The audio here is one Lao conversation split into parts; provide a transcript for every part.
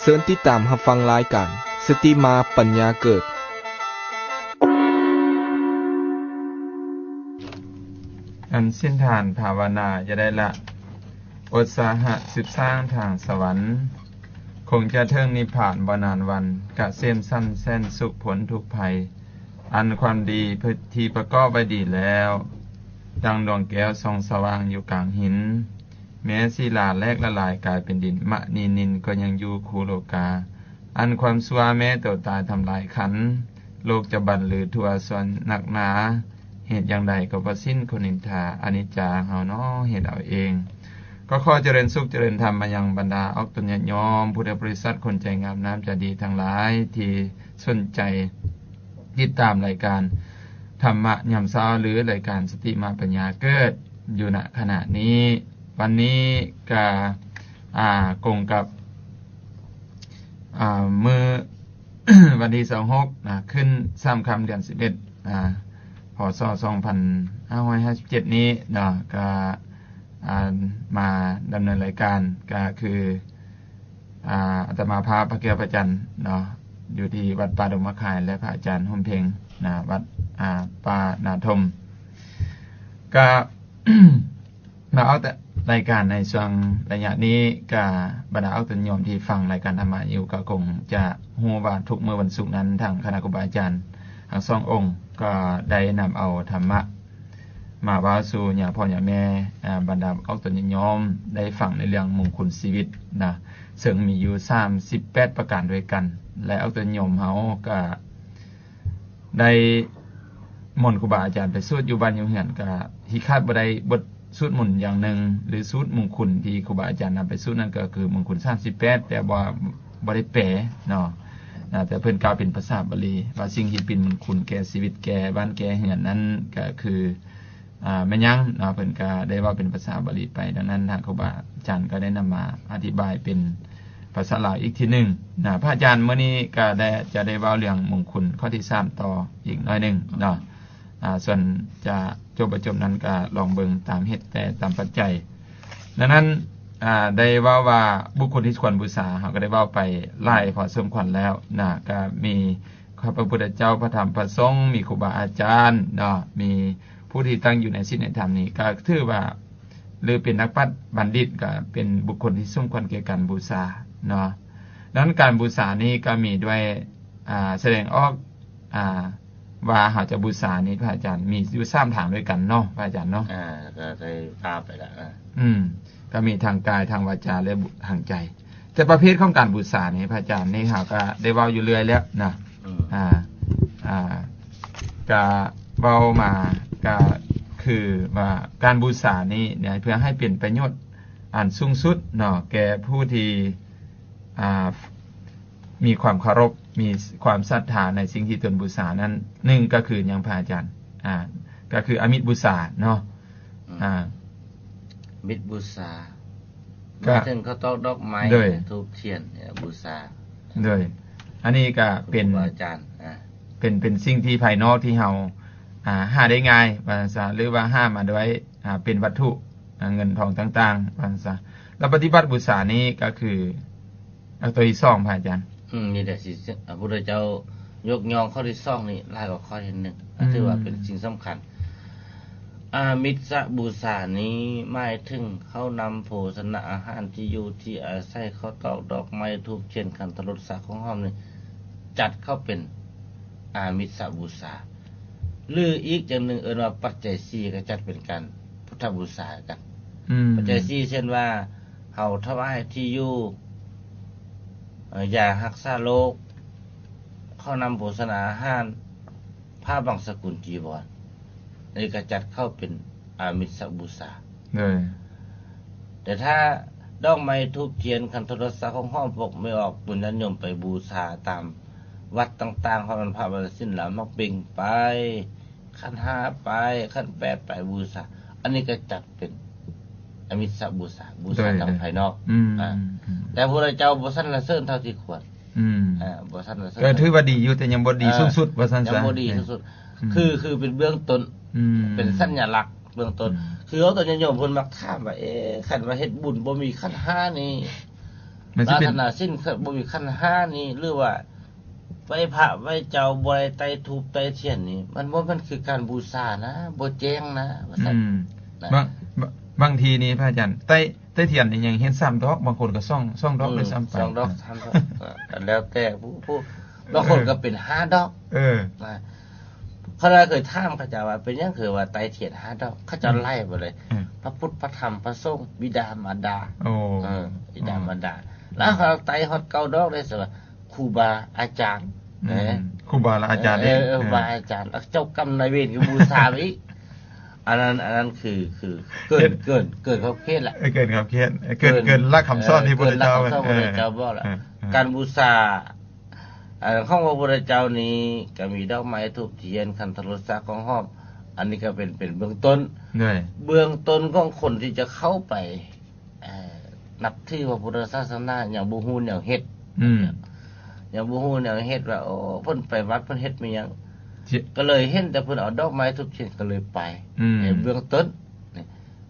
ເຊີນຕິດຕາມຮັບຟັງລາຍການ ສະຕິມາປັນຍາເກີດ. ອັນເຊັ່ນທ່ານພາວະນາຢ່າໄດ້ລະ ອົດສາຫະສືບສ້າງທາງສະຫວັນ ຄົງຈະເຖິງນິບພານບໍ່ນານວັນ ກະເສມສັນແສນສຸກພົ້ນທຸກໄພ ອັນຄວາມດີທີ່ປະກອບໄວ້ດີແລ້ວ ດັ່ງດວງແກ້ວສ່ອງສະຫວ່າງຢູ່ກາງຫີນ ແມ້ສີລາແຫຼກລະລາຍກາຍເປັນດິນ ມະນີນິນກໍຍັງຢູ່ຄູ່ໂລກາ ອັນຄວາມຊົ່ວແມ້ໂຕຕາຍທຳລາຍຂັນ ໂລກຈະບັນລືທົ່ວສ່ວນໜັກໜາ ເຫດຢ່າງໃດກໍບໍ່ສິ້ນຄົນນິນທາ ອະນິດຈາເຮົານໍເຮັດເອົາເອງ. ກໍຂໍຈະເລີນສຸກຈະເລີນທຳມາຍັງບັນດາອອກຕົນຍາດໂຍມ ພຸດທະບໍລິສັດຄົນໃຈງາມນ້ຳໃຈດີທັງຫຼາຍທີ່ສົນໃຈ ຕິດຕາມລາຍການທຳມະຍາມເຊົ້າ ຫຼື ລາຍການສະຕິມາປັນຍາເກີດຢູ່ນະຂະນະນີ້. ວັນນີ້ກະ ອ່າ ກົງກັບ ອ່າ ມື້ ວັນທີຊາວຫົກນະ ຂຶ້ນສາມຄ່ຳເດືອນສິບເອັດ ອ່າ ພ.ສ. ສອງພັນຫ້າຮ້ອຍຫ້າສິບເຈັດນີ້ເນາະ ກະ ອ່າ ມາດຳເນີນລາຍການ ກະຄື ອ່າ ອາດຕະມາພາບ ພະແກ້ວພະຈັນເນາະ ຢູ່ທີ່ວັດປ່າດົງມະຂາຍ ແລະ ພະອາຈານຮົ່ມເພັງນະ ວັດ ອ່າ ປ່ານາທົມ ກະ ມາອອກລາຍການໃນຊ່ວງໄລຍະນີ້ ກະບັນດາອອກຕົນໂຍມທີ່ຟັງລາຍການທຳມະຢູ່ ກະຄົງຈະຮູ້ວ່າທຸກມື້ວັນສຸກນັ້ນ ທາງຄະນະຄູບາອາຈານທັງສອງອົງ ກໍໄດ້ນຳເອົາທຳມະ ມາເວົ້າສູ່ຍາພໍ່ຍາແມ່ ອ່າ ບັນດາອອກຕົນຍາດໂຍມໄດ້ຟັງໃນເລື່ອງມຸງຄຸນຊີວິດນະ ເຊິ່ງມີຢູ່ສາມສິບແປດປະການດ້ວຍກັນ ແລະ ອອກຕົນຍາດໂຍມເຮົາກະໄດ້ມົນຄູບາອາຈານໄປສູດຢູ່ບ້ານຢູ່ເຮືອນ ກະທີ່ຂາດບໍ່ໄດ້ບົດສູດມົນຢ່າງໜຶ່ງ ຫຼື ສູດມຸງຄຸນທີ່ຄູບາອາຈານນຳໄປສູດນັ້ນ ກໍຄືມຸງຄຸນສາມສິບແປດ ແຕ່ວ່າບໍ່ໄດ້ແປເນາະ ນະ ແຕ່ເພິ່ນກ່າວເປັນພາສາບາລີວ່າ ສິ່ງທີ່ເປັນມຸງຄຸນແກ່ຊີວິດ ແກ່ບ້ານແກ່ເຮືອນນັ້ນ ກໍຄື ອ່າ ແມ່ນຫຍັງເນາະ ເພິ່ນກະໄດ້ເວົ້າເປັນພາສາບາລີໄປ. ດັ່ງນັ້ນ ທາງຄູບາອາຈານກໍໄດ້ນຳມາອະທິບາຍເປັນພາສາລາວອີກທີໜຶ່ງນະ. ພະອາຈານມື້ນີ້ກະໄດ້ ຈະໄດ້ເວົ້າເລື່ອງມຸງຄຸນຂໍ້ທີສາມຕໍ່ອີກໜ້ອຍໜຶ່ງເນາະ. ອ່າ ສ່ວນຈະຈົບບໍ່ຈົບນັ້ນກະລອງເບິ່ງຕາມເຫດແຕ່ຕາມປັດໄຈ. ດັ່ງນັ້ນ ອ່າ ໄດ້ເວົ້າວ່າບຸກຄົນທີ່ຄວນບູຊາ ເຮົາກໍໄດ້ເວົ້າໄປຫຼາຍພໍສົມຄວນແລ້ວນະ. ກະມີ ຂ້າພະພຸດທະເຈົ້າ ພະທຳ ພະສົງ ມີຄູບາອາຈານເນາະ ມີຜູ້ທີ່ຕັ້ງຢູ່ໃນສິນໃນທຳນີ້ ກໍຖືວ່າ ຫຼື ເປັນນັກປັດບັນດິດ ກໍເປັນບຸກຄົນທີ່ສົມຄວນແກ່ການບູຊາເນາະ. ດັ່ງນັ້ນ ການບູຊານີ້ກໍມີດ້ວຍ ອ່າ ສະແດງອອກ ອ່າ ວ່າເຮົາຈະບູຊານີ້ ພະອາຈານ ມີຢູ່ສາມທາງດ້ວຍກັນເນາະ ພະອາຈານເນາະ. ອ່າ ກໍໄດ້ພາໄປລະ ອືມ ກໍມີທາງກາຍ ທາງວາຈາ ແລະ ທາງໃຈ. ແຕ່ປະເພດຂອງການບູຊານີ້ ພະອາຈານ ນີ້ເຮົາກະໄດ້ເວົ້າຢູ່ເລື້ອຍແລ້ວນະ ອືມ ອ່າ ອ່າ ກະເວົ້າມາ ກະຄືວ່າການບູຊານີ້ເນຍ ເພື່ອໃຫ້ເປັນປະໂຫຍດອັນສູງສຸດເນາະ ແກ່ຜູ້ທີ່ ອ່າ ມີຄວາມເຄົາລົບ ມີຄວາມສັດທາໃນສິ່ງທີ່ຕົນບູຊານັ້ນ ໜຶ່ງກໍຄືຫຍັງ ພະອາຈານ? ອ່າ ກໍຄືອາມິດບູຊາເນາະ. ອືມ ອ່າ ອາມິດບູຊາ ກະ ໝາຍເຖິງເຂົ້າຕອກດອກໄມ້ ໂດຍ ທູບທຽນ ເອີ ບູຊາ ໂດຍ ອັນນີ້ກະເປັນ ຄູບາອາຈານ ອ່າ ເປັນ ເປັນສິ່ງທີ່ພາຍນອກທີ່ເຮົາ ອ່າ ຫາໄດ້ງ່າຍວ່າຊັ້ນຊະ ຫຼືວ່າຫາມາດ້ວຍ ອ່າ ເປັນວັດຖຸ ອ່າ ເງິນທອງຕ່າງໆ ວ່າຊັ້ນຊະ. ແລ້ວປະຕິບັດບູຊານີ້ກໍຄື ເອົາໂຕທີສອງ ພະອາຈານ. ອືມ ມີແຕ່ຊິ ພະພຸດທະເຈົ້າຍົກຍ້ອງຂໍ້ທີສອງນີ້ຫຼາຍກວ່າຂໍ້ທີໜຶ່ງ ອືມ ຖືວ່າເປັນສິ່ງສຳຄັນ. ອາມິດສະບູຊານີ້ໝາຍເຖິງເຂົ້ານ້ຳໂພຊະນະອາຫານ ທີ່ຢູ່ທີ່ອາໄສ ເຂົ້າຕອກດອກໄມ້ ທູບທຽນ ຂັນທະລົດ ສາຂອງຫອມນີ້ ຈັດເຂົ້າເປັນອາມິດສະບູຊາ ຫຼື ອີກຢ່າງໜຶ່ງເອີ້ນວ່າປັດໄຈສີ່ ກໍຈັດເປັນການພຸດທະບູຊາກັນ. ອືມ ປັດໄຈສີ່ ເຊັ່ນວ່າ ເຮົາຖວາຍທີ່ຢູ່ ເອີ ຢາຮັກສາໂລກ, ເຂົ້ານ້ຳໂພຊະນາອາຫານ, ຜ້າບັງສະກຸນຈີວອນ, ອັນນີ້ກໍຈັດເຂົ້າເປັນອາມິດສະບູຊາ. ໂດຍ ແຕ່ຖ້າດອກໄມ້ທູບທຽນ ຂັນທະລົດ ສາຂອງຫອມ ພວກແມ່ອອກ ບຸນຍາດໂຍມໄປບູຊາຕາມວັດຕ່າງໆ ເພາະມັນພະວັດສິນລາວມັກເບັງໄປ ຂັນຫ້າໄປ ຂັນແປດໄປບູຊາ ອັນນີ້ກໍຈັດເປັນອາມິດສະບູຊາ ບູຊາ ໂດຍ ທາງພາຍນອກ. ອືມ ອ່າ ອືມ ແຕ່ພະພຸດທະເຈົ້າບໍ່ສັນລະເສີນເທົ່າທີ່ຄວນ. ອືມ ອ່າ ບໍ່ສັນລະເສີນ ກໍຖືວ່າດີຢູ່ ແຕ່ຍັງບໍ່ດີ ເອີ ສູງສຸດ ວ່າຊັ້ນຊະ ຍັງບໍ່ດີ ເອີ ສູງສຸດ. ອືມ ຄື ຄືເປັນເບື້ອງຕົ້ນ. ອືມ ເປັນສັນຍະລັກເບື້ອງຕົ້ນ. ອືມ ຄືເຮົາກໍຍາດໂຍມເພິ່ນມັກຖາມວ່າ ເອ ຄັນວ່າເຮັດບຸນບໍ່ມີຂັນຫ້ານີ້ ມັນຊິເປັນ ລັກສະນະສິນບໍ່ມີຂັນຫ້ານີ້ ຫຼືວ່າໄຫວ້ພະໄຫວ້ເຈົ້າ ບໍ່ໄດ້ໄຕ້ທູບໄຕ້ທຽນນີ້ ມັນບໍ່ແມ່ນຄືການບູຊານະ ບໍ່ແຈ້ງນະ ວ່າຊັ້ນ ອືມ ນະ ບາງ ບາງ ບາງທີນີ້ພະອາຈານ ໄຕ້ ໄຕ້ທຽນນີ້ຍັງເຫັນສາມດອກ ບາງຄົນກໍສອງ ສອງດອກ ອືມ ດ້ວຍຊ້ຳໄປ ສອງດອກ ນະ ສາມດອກ ກໍແລ້ວແຕ່ຜູ້ ຜູ້ ບາງຄົນ ເອີ ກໍເປັນຫ້າດອກ ເອີ ນະ. ຂ້ອຍເຄີຍຖາມເຂົາເຈົ້າວ່າ ເປັນຫຍັງຄືວ່າໄຕ້ທຽນຫ້າດອກ ເຂົາເຈົ້າ ອືມ ໄລ່ໄປເລີຍ ອືມ ພະພຸດ ພະທຳ ພະສົງ ບິດາມາດາ ໂອ້ ເອີ ບິດາມາດາ ອືມ ແລ້ວເຂົາໄຕ້ຮອດເກົ້າດອກເດ້ ສະວ່າຄູບາອາຈານ ອືມ ເອີ ຄູບາອາຈານ ເອີ ເດ້ ເອີ ເອີ ຄູບາອາຈານ ແລ້ວເຈົ້າກຳນາຍເວນກໍບູຊາໄປອີກ ອັນນັ້ນ ອັນນັ້ນຄື ຄືເກີນ ເກີນ ເກີນຂອບເຂດລະ ເອີ ເກີນຂອບເຂດ ເກີນ ເກີນ ເກີນຫຼັກຄຳສອນທີ່ ເອີ ເກີນຫຼັກຄຳສອນ ພະພຸດທະເຈົ້າ ເອີ ເອີ ເອີ ການບູຊາ ເອີ ຂອງພະພຸດທະເຈົ້ານີ້ກໍມີດອກໄມ້ ທູບທຽນ ຂັນທະລົດ ສາກຂອງຫອມ ອັນນີ້ກໍເປັນ ເປັນເບື້ອງຕົ້ນ ໂດຍ ເບື້ອງຕົ້ນຂອງຄົນທີ່ຈະເຂົ້າໄປ ເອີ ນັບຖືພະພຸດທະສາສະໜາ ຍັງບໍ່ຮູ້ແນວເຮັດ ອືມ ຍັງບໍ່ຮູ້ແນວເຮັດວ່າ ໂອ້ ເພິ່ນໄປວັດເພິ່ນເຮັດແມ່ນຫຍັງ ກໍເລີຍເຫັນແຕ່ເພິ່ນເອົາດອກໄມ້ທູບທຽນ ກໍເລີຍໄປ ອືມ ໃນເບື້ອງຕົ້ນ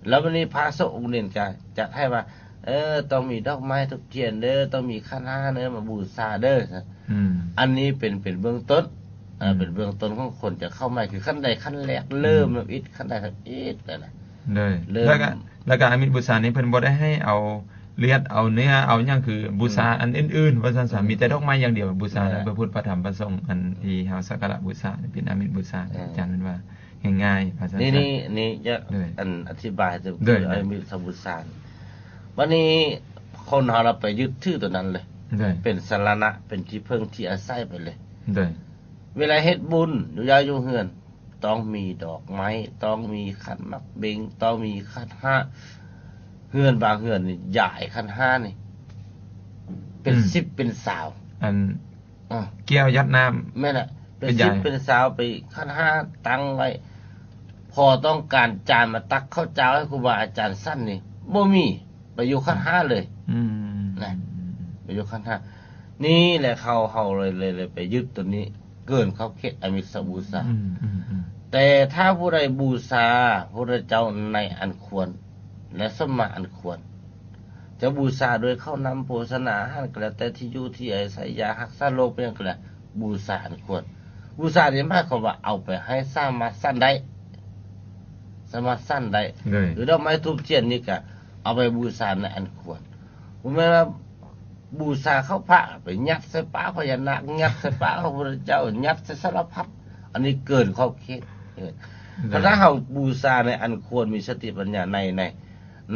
ແລ້ວບັດນີ້ພະສົງອົງເນນກໍຈັດໃຫ້ວ່າ ເອີ ຕ້ອງມີດອກໄມ້ທູບທຽນເດີ ຕ້ອງມີຂັນຫ້າເດີ ມາບູຊາເດີ ອືມ ອັນນີ້ເປັນ ເປັນເບື້ອງຕົ້ນ ເອີ ອືມ ເປັນເບື້ອງຕົ້ນຂອງຄົນຈະເຂົ້າໃໝ່ ຄືຂັ້ນໃດຂັ້ນແລກ ເລີ່ມ ອືມ ທຳອິດ ຂັ້ນໃດທຳອິດນັ້ນນະ ໂດຍ ເລີ່ມ ແລ້ວກໍ ແລ້ວກໍອາມິດບູຊານີ້ ເພິ່ນບໍ່ໄດ້ໃຫ້ເອົາເລືອດ ເອົາເນື້ອ ເອົາຫຍັງ ຄືບູຊາ ອືມ ອັນອື່ນໆ ວ່າຊັ້ນຊະ ອືມ ມີແຕ່ດອກໄມ້ຢ່າງດຽວ ບູຊາ ເອີ ພະພຸດ ພະທຳ ພະສົງ ອັນທີ່ເຮົາສັກກາລະບູຊາ ເປັນອາມິດບູຊາ ເອີ ອາຈານເພິ່ນວ່າ ງ່າຍໆ ວ່າຊັ້ນ ນີ້ ນີ້ ນີ້ ໂດຍ ອັນອະທິບາຍ ໂດຍ ອາມິດສະບູຊາ ບັດນີ້ຄົນເຮົາລະໄປຍຶດຖືໂຕນັ້ນເລີຍ ໂດຍ ເປັນສະລະນະ ເປັນທີ່ເພິ່ງທີ່ອາໄສໄປເລີຍ ໂດຍ ເວລາເຮັດບຸນຢູ່ຢາດຢູ່ເຮືອນ ຕ້ອງມີດອກໄມ້ ຕ້ອງມີຂັນໝາກເບັງ ຕ້ອງມີຂັນຫ້າ ເຮືອນບາງເຮືອນນີ້ຢາຍຂັນຫ້ານີ້ ເປັນ ອືມ ສິບເປັນຊາວ ອັນ ອາ ແກ້ວຢາດນ້ຳ ແມ່ນລະ ເປັນສິບເປັນຊາວ ໄປຂັນຫ້າຕັ້ງໄວ້ ພໍຕ້ອງການຈານມາຕັກເຂົ້າເຈົ້າໃຫ້ຄູບາອາຈານສັນນີ້ ບໍ່ມີ ໄປຢູ່ຂັນຫ້າເລີຍ ອືມ ນະ ໄປຢູ່ຂັນຫ້າ ນີ້ແຫຼະ ເຮົາ ເຮົາເລີຍ ເລີຍ ເລີຍໄປຍຶດໂຕນີ້ ເກີນຂອບເຂດອາມິດສະບູຊາ ອືມ ອືມ ອືມ ແຕ່ຖ້າຜູ້ໃດບູຊາພະພຸດທະເຈົ້າໃນອັນຄວນ ແລະ ສົມມາອັນຄວນ ຈະບູຊາດ້ວຍເຂົ້ານ້ຳໂພຊະນາອາຫານກໍແລ້ວແຕ່ ທີ່ຢູ່ທີ່ອາໄສ ຢາຮັກສາໂລກ ເປັນຫຍັງກໍແລ້ວ ບູຊາອັນຄວນ ບູຊານີ້ໝາຍຄວາມວ່າເອົາໄປໃຫ້ສາມາດສັນໄດ້ ສາມາດສັນໄດ້ ໂດຍ ຫຼືດອກໄມ້ທູບທຽນນີ້ກະເອົາໄປບູຊາໃນອັນຄວນ ບໍ່ແມ່ນວ່າບູຊາເຂົ້າພະ ໄປຍັດໃສ່ປາກພະຍານາກ ຍັດໃສ່ປາກພະພຸດທະເຈົ້າ ຍັດໃສ່ສາລະພັດ ອັນນີ້ເກີນຂອບເຂດ ໂດຍ ຄັນຖ້າເຮົາບູຊາໃນອັນຄວນ ມີສະຕິປັນຍາໃນ ໃນ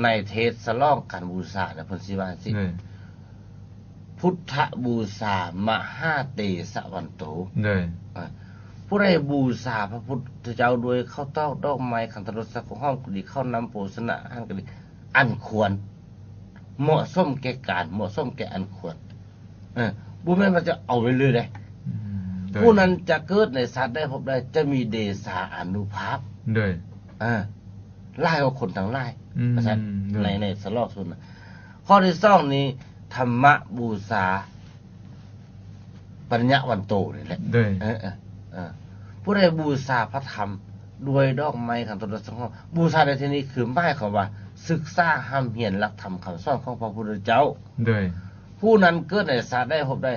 ໃນເທດສະຫຼອງການບູຊານະ ເພິ່ນຊິວ່າຈັ່ງຊີ້ ໂດຍ ພຸດທະບູຊາມະຫາເຕສະວັນໂຕ ໂດຍ ອາ ຜູ້ໃດບູຊາພະພຸດທະເຈົ້າດ້ວຍເຂົ້າຕອກ ດອກໄມ້ ຂັນທະລົດ ສັກຂະຫອມກໍດີ ເຂົ້ານ້ຳໂພຊະນາອາຫານກໍດີ ອັນຄວນ ເໝາະສົມແກ່ການ ເໝາະສົມແກ່ອັນຄວນ ເອີ ບໍ່ແມ່ນວ່າຈະເອົາໄປເລີຍເດ້ ອືມ ໂດຍ ຜູ້ນັ້ນຈະເກີດໃນຊາດໃດພົບໃດ ຈະມີເດຊາອານຸພາບ ໂດຍ ເອີ ຫຼາຍກວ່າຄົນທັງຫຼາຍ ອືມ ວ່າຊັ້ນ ໂດຍ ໃນ ໃນສະຫຼອກຊຸນນະ ຂໍ້ທີສອງນີ້ ທຳມະບູຊາ ປັນຍະວັນໂຕນີ້ແຫຼະ ໂດຍ ເອີ ເອີ ເອີ ຜູ້ໃດບູຊາພະທຳດ້ວຍດອກໄມ້ ຂັນທະລົດ ສັກຂະຫອມ ບູຊາໃນທີ່ນີ້ຄືໝາຍຄວາມວ່າ ສຶກສາຮ່ຳຮຽນຫຼັກທຳຄຳສອນຂອງພະພຸດທະເຈົ້າ ໂດຍ ຜູ້ນັ້ນເກີດໃນຊາດໃດພົບໃດ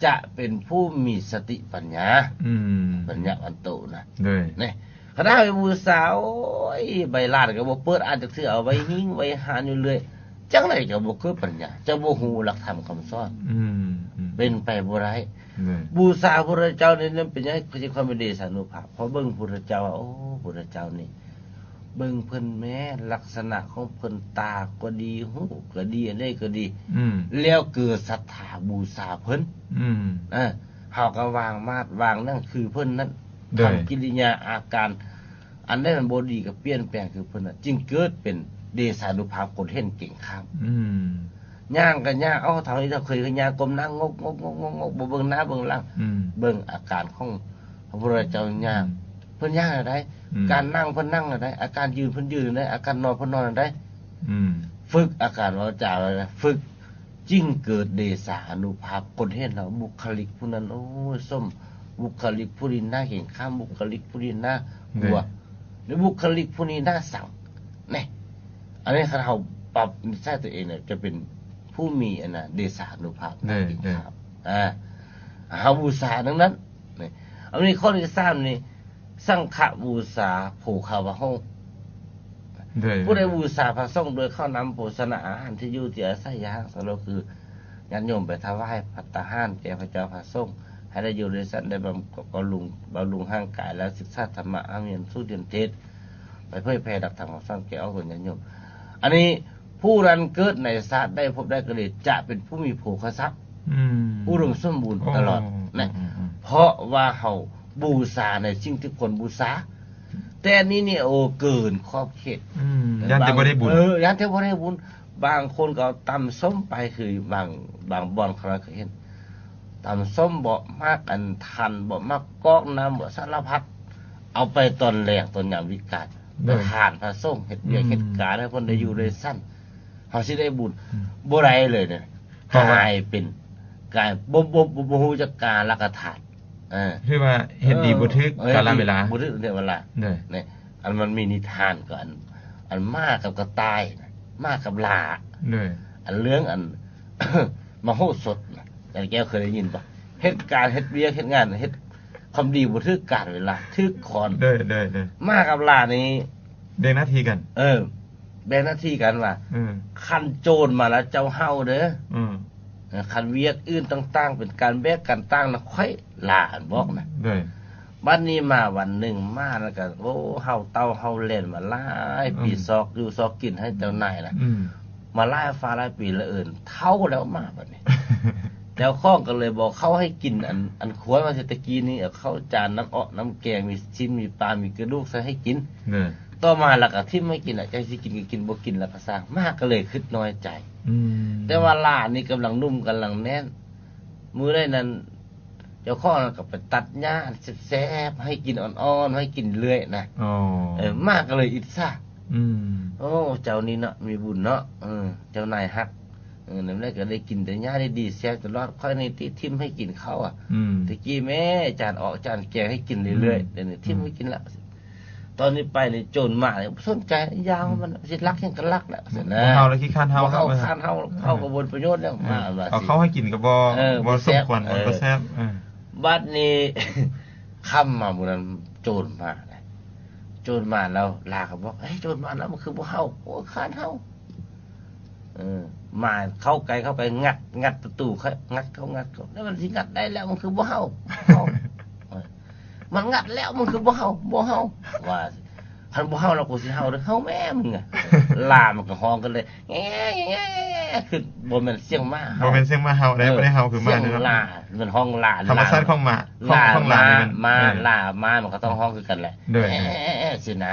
ຈະເປັນຜູ້ມີສະຕິປັນຍາ ອືມ ປັນຍະວັນໂຕນະ ໂດຍ ນີ້ ຄັນເຮົາໄປບູຊາ ໂອ້ຍ ໃບລານກໍບໍ່ເປີດອ່ານຈັກເທື່ອ ເອົາໄວ້ຫິ້ງໄວ້ຫານຢູ່ເລື້ອຍ ຈັ່ງໃດກໍບໍ່ເກີດປັນຍາ ຈະບໍ່ຮູ້ຫຼັກທຳຄຳສອນ ອືມ ອືມ ເປັນໄປບໍ່ໄດ້ ໂດຍ ບູຊາພະພຸດທະເຈົ້ານີ້ເປັນຫຍັງ ຄືຄວາມເປັນເດຊານຸພາບ ເພາະເບິ່ງພຸດທະເຈົ້າ ໂອ້ ພຸດທະເຈົ້ານີ້ ເບິ່ງເພິ່ນແມ້ ລັກສະນະຂອງເພິ່ນ ຕາກໍດີ ຫູກໍດີ ອັນໃດກໍດີ ອືມ ແລ້ວເກີດສັດທາບູຊາເພິ່ນ ອືມ ເອີ ເຮົາກໍວາງມາດວາງໜັງຄືເພິ່ນນັ້ນ ໂດຍ ທຳກິລິຍາອາການ ອັນໃດມັນບໍ່ດີກໍປ່ຽນແປງຄືເພິ່ນນະ ຈຶ່ງເກີດເປັນເດຊານຸພາບຄົນເຫັນເກັ່ງຂ້າມ ອືມ ຍ່າງກໍຍ່າງ ເອົ້າ ທຳນີ້ເຮົາເຄີຍຍ່າງກົ້ມໜ້າງົກໆໆໆ ບໍ່ເບິ່ງໜ້າເບິ່ງຫຼັງ ອືມ ເບິ່ງອາການຂອງພະພຸດທະເຈົ້າຍ່າງ ອືມ ເພິ່ນຍ່າງແນວໃດ ອືມ ການນັ່ງເພິ່ນນັ່ງແນວໃດ ອາການຢືນເພິ່ນຢືນແນວໃດ ອາການນອນເພິ່ນນອນແນວໃດ ອືມ ຝຶກອາການວາຈາ ຝຶກ ຈຶ່ງເກີດເດຊາອານຸພາບ ຄົນເຫັນແລ້ວບຸກຄະລິກຜູ້ນັ້ນ ໂອ້ຍ ສົມບຸກຄະລິກຜູ້ນີ້ໜ້າເກັ່ງຂ້າມ ບຸກຄະລິກຜູ້ນີ້ໜ້າກົວ ໂດຍ ຫຼືບຸກຄະລິກຜູ້ນີ້ໜ້າຊັງ ແນ່ ອັນນີ້ຄັນເຮົາປັບນິໄສຕົວເອງແລ້ວ ຈະເປັນ ຜູ້ມີອັນນ່າ ເດຊານຸພາບ ໂດຍ ເປັນ ໂດຍ ຂ້າວ ອ່າ ເຮົາບູຊາດັ່ງນັ້ນ. ນີ້ ອັນນີ້ຂໍ້ທີສາມນີ້ ສັງຄະບູຊາໂພຄາວະໂຫ ໂດຍ ຜູ້ໃດບູຊາພະສົງດ້ວຍເຂົ້ານ້ຳໂພຊະນາອາຫານ ທີ່ຢູ່ທີ່ອາໄສ ຢ່າງສະຫຼຸບຄື ຍາດໂຍມໄປຖວາຍພັດຕາຫານແກ່ພະເຈົ້າພະສົງ ໃຫ້ໄດ້ຢູ່ໄດ້ສັນ ໄດ້ບຳ ບຳລຸງ ບຳລຸງຮ່າງກາຍ ແລະ ສຶກສາທຳມະ ຮ່ຳຮຽນສູດຮຽນເທດ ໄປເຜີຍແຜ່ຫຼັກທຳຄຳສອນແກ່ອອກຕົນຍາດໂຍມ. ອັນນີ້ ຜູ້ນັ້ນເກີດໃນຊາດໃດພົບໃດກໍດີ ຈະເປັນຜູ້ມີໂພຄະຊັບ ອືມ ອຸດົມສົມບູນຕະຫຼອດ ໂອ້ ນະ ອືມໆໆ ເພາະວ່າເຮົາບູຊາໃນສິ່ງທີ່ຄວນບູຊາ. ແຕ່ນີ້ນີ້ ໂອ້ ເກີນຂອບເຂດ ອືມ ຢ້ານແຕ່ບໍ່ໄດ້ບຸນ ເອີ ຢ້ານແຕ່ບໍ່ໄດ້ບຸນ. ບາງຄົນກໍເອົາຕຳສົ້ມໄປ ຄືບາງ ບາງບ່ອນຂ້ານ້ອຍເຄີຍເຫັນ ຕຳສົ້ມບໍ່ ໝາກອັນທັນບໍ່ ໝາກກອກນ້ຳບໍ່ ສາລະພັດ ເອົາໄປຕອນແລງ ຕອນຍາມວິການ ໂດຍ ໄປທານພະສົງ ເຮັດວຽກ ອືມ ເຮັດການໃຫ້ເພິ່ນໄດ້ຢູ່ໄດ້ສັນ ເຮົາຊິໄດ້ບຸນ ອືມ ບໍ່ໄດ້ເລີຍເດ້ ເພາະວ່າ ກາຍເປັນ ກາຍ ບໍ່ ບໍ່ ບໍ່ ບໍ່ຮູ້ຈັກກາລະກະທາດ ເອີ ຄືວ່າເຮັດດີ ເອີ ບໍ່ຖືກ ເອີ ກາລະເວລາ ບໍ່ຖືກເວລາ ໂດຍ ນີ້ ອັນມັນມີນິທານກໍອັນ ອັນໝາກັບກະຕ່າຍນະ ໝາກັບຫຼ້າ ໂດຍ ອັນເລື່ອງອັນ ມະໂຫສົດນະ ອາຈານແກ້ວເຄີຍໄດ້ຍິນບໍ່? ເຮັດການເຮັດວຽກເຮັດງານ ເຮັດຄວາມດີບໍ່ຖືກການເວລາ ຖືກຄ້ອນ ໂດຍ ໂດຍ ໂດຍ ໝາກັບຫຼ້ານີ້ ແບ່ງໜ້າທີ່ກັນ ເອີ ແບ່ງໜ້າທີ່ກັນວ່າ ເອີ ຄັນໂຈນມາແລ້ວເຈົ້າເຫົ່າເດີ ເອີ ເອີ ຄັນວຽກອື່ນຕ່າງໆ ເປັນການແບກການຕ່າງນະ ຂ້ອຍຫຼ້າ ອັນບອກນະ ໂດຍ ບັດນີ້ມາວັນໜຶ່ງ ໝານັ້ນກໍ ໂອ້ ເຫົ່າເຕົ້າເຫົ່າແລ່ນມາຫຼາຍປີ ອືມ ຊອກຢູ່ຊອກກິນໃຫ້ເຈົ້ານາຍນະ ອືມ ມາຫຼາຍຟ້າຫຼາຍປີແລ້ວ ເອີ້ນເຖົ້າແລ້ວໝາບັດນີ້ ເຈົ້າຂອງກໍເລີຍບໍ່ເຂົ້າໃຫ້ກິນ ອັນ ອັນຄວນວ່າແຕ່ກີ້ນີ້ ເອົາເຂົ້າຈານ ນ້ຳເອາະນ້ຳແກງ ມີຊີ້ນມີປາ ມີກະດູກໃສ່ໃຫ້ກິນ ໂດຍ ຕໍ່ມາລະກະຖິ້ມໃຫ້ກິນລະ ຈັກຊິກິນກໍກິນ ບໍ່ກິນລະກະຊ່າງ ໝາກໍເລີຍຄຶດນ້ອຍໃຈ ອືມ ແຕ່ວ່າຫຼ້ານີ້ກຳລັງໜຸ່ມກຳລັງແໜ້ນ ມື້ໃດນັ້ນ ເຈົ້າຂອງນັ້ນກໍໄປຕັດຫຍ້າແຊບໆ ໃຫ້ກິນອ່ອນໆ ໃຫ້ກິນເລື້ອຍນະ ອໍ ເອີ ໝາກໍເລີຍອິດສາ ອືມ ໂອ້ ເຈົ້ານີ້ເນາະ ມີບຸນເນາະ ເອີ ເຈົ້ານາຍຮັກ ເອີ ແນວໃດກໍໄດ້ກິນແຕ່ຫຍ້າດີໆ ແຊບຕະຫຼອດ ຂ້ອຍນີ້ຕິຖິ້ມໃຫ້ກິນເຂົ້າອະ ອືມ ແຕ່ກີ້ແມ້ຈານເອາະຈານແກງໃຫ້ກິນເລື້ອຍໆ ອືມ ດຽວນີ້ຖິ້ມໃຫ້ກິນລະ ອືມ ຕອນນີ້ໄປນີ້ໂຈນໝານີ້ບໍ່ສົນໃຈ ຢ່າມັນ ອືມ ຊິລັກຫຍັງກໍລັກແຫຼະ ວ່າຊັ້ນນະ ບໍ່ເຫົ່າແລ້ວ ຂີ້ຄ້ານເຫົ່າ ບໍ່ເຫົ່າ ແລ້ວ ຄ້ານເຫົ່າ ເອີ ເຫົ່າກໍບໍ່ປະໂຫຍດແລ້ວ ເອີ ໝາວ່າ ເອົາເຂົ້າໃຫ້ກິນກໍບໍ່ ເອີ ບໍ່ສົມຄວນ ບໍ່ແຊບ ເອີ ບໍ່ແຊບ ເອີ ບັດນີ້ ຄ່ຳມາມື້ນັ້ນໂຈນມາ ໂຈນມາແລ້ວ ຫຼ້າກໍບອກ ເອີຍ ໂຈນມາແລ້ວ ມັນຄືບໍ່ເຫົ່າ ໂອ້ຍ ຄ້ານເຫົ່າ ເອີ ມາເຂົ້າໃກ້ ເຂົ້າໃກ້ ງັດ ງັດປະຕູ ງັດເຂົ້າ ງັດເຂົ້າ ແລ້ວມັນຊິງັດໄດ້ແລ້ວ ມັນຄືບໍ່ເຫົ່າ ເຫົ່າ ມັນງັດແລ້ວ ມັນຄືບໍ່ເຫົ່າ ບໍ່ເຫົ່າ ວ່າ ຄັນບໍ່ເຫົ່າແລ້ວ ກູຊິເຫົ່າເດີ້ ເຫົ່າແມ່ມຶງອະ ຫຼ້າມັນກໍຮ້ອງຂຶ້ນເລີຍ ແງ່ໆ ຄືບໍ່ແມ່ນສຽງໝາເຫົ່າ ບໍ່ແມ່ນສຽງໝາເຫົ່າເດ້ ເອີ ບໍ່ໄດ້ເຫົ່າຄືໝາເດ້ເນາະ ມັນຮ້ອງຫຼ້າ ມັນຮ້ອງຫຼ້າ ທຳມະຊາດຂອງໝາ ຂອງ ຂອງຫຼ້ານີ້ມັນ ໝາ ເອີ ຫຼ້າ ໝາມັນກໍຕ້ອງຮ້ອງຄືກັນແຫຼະ ໂດຍ ແອ້ ຊີ້ນະ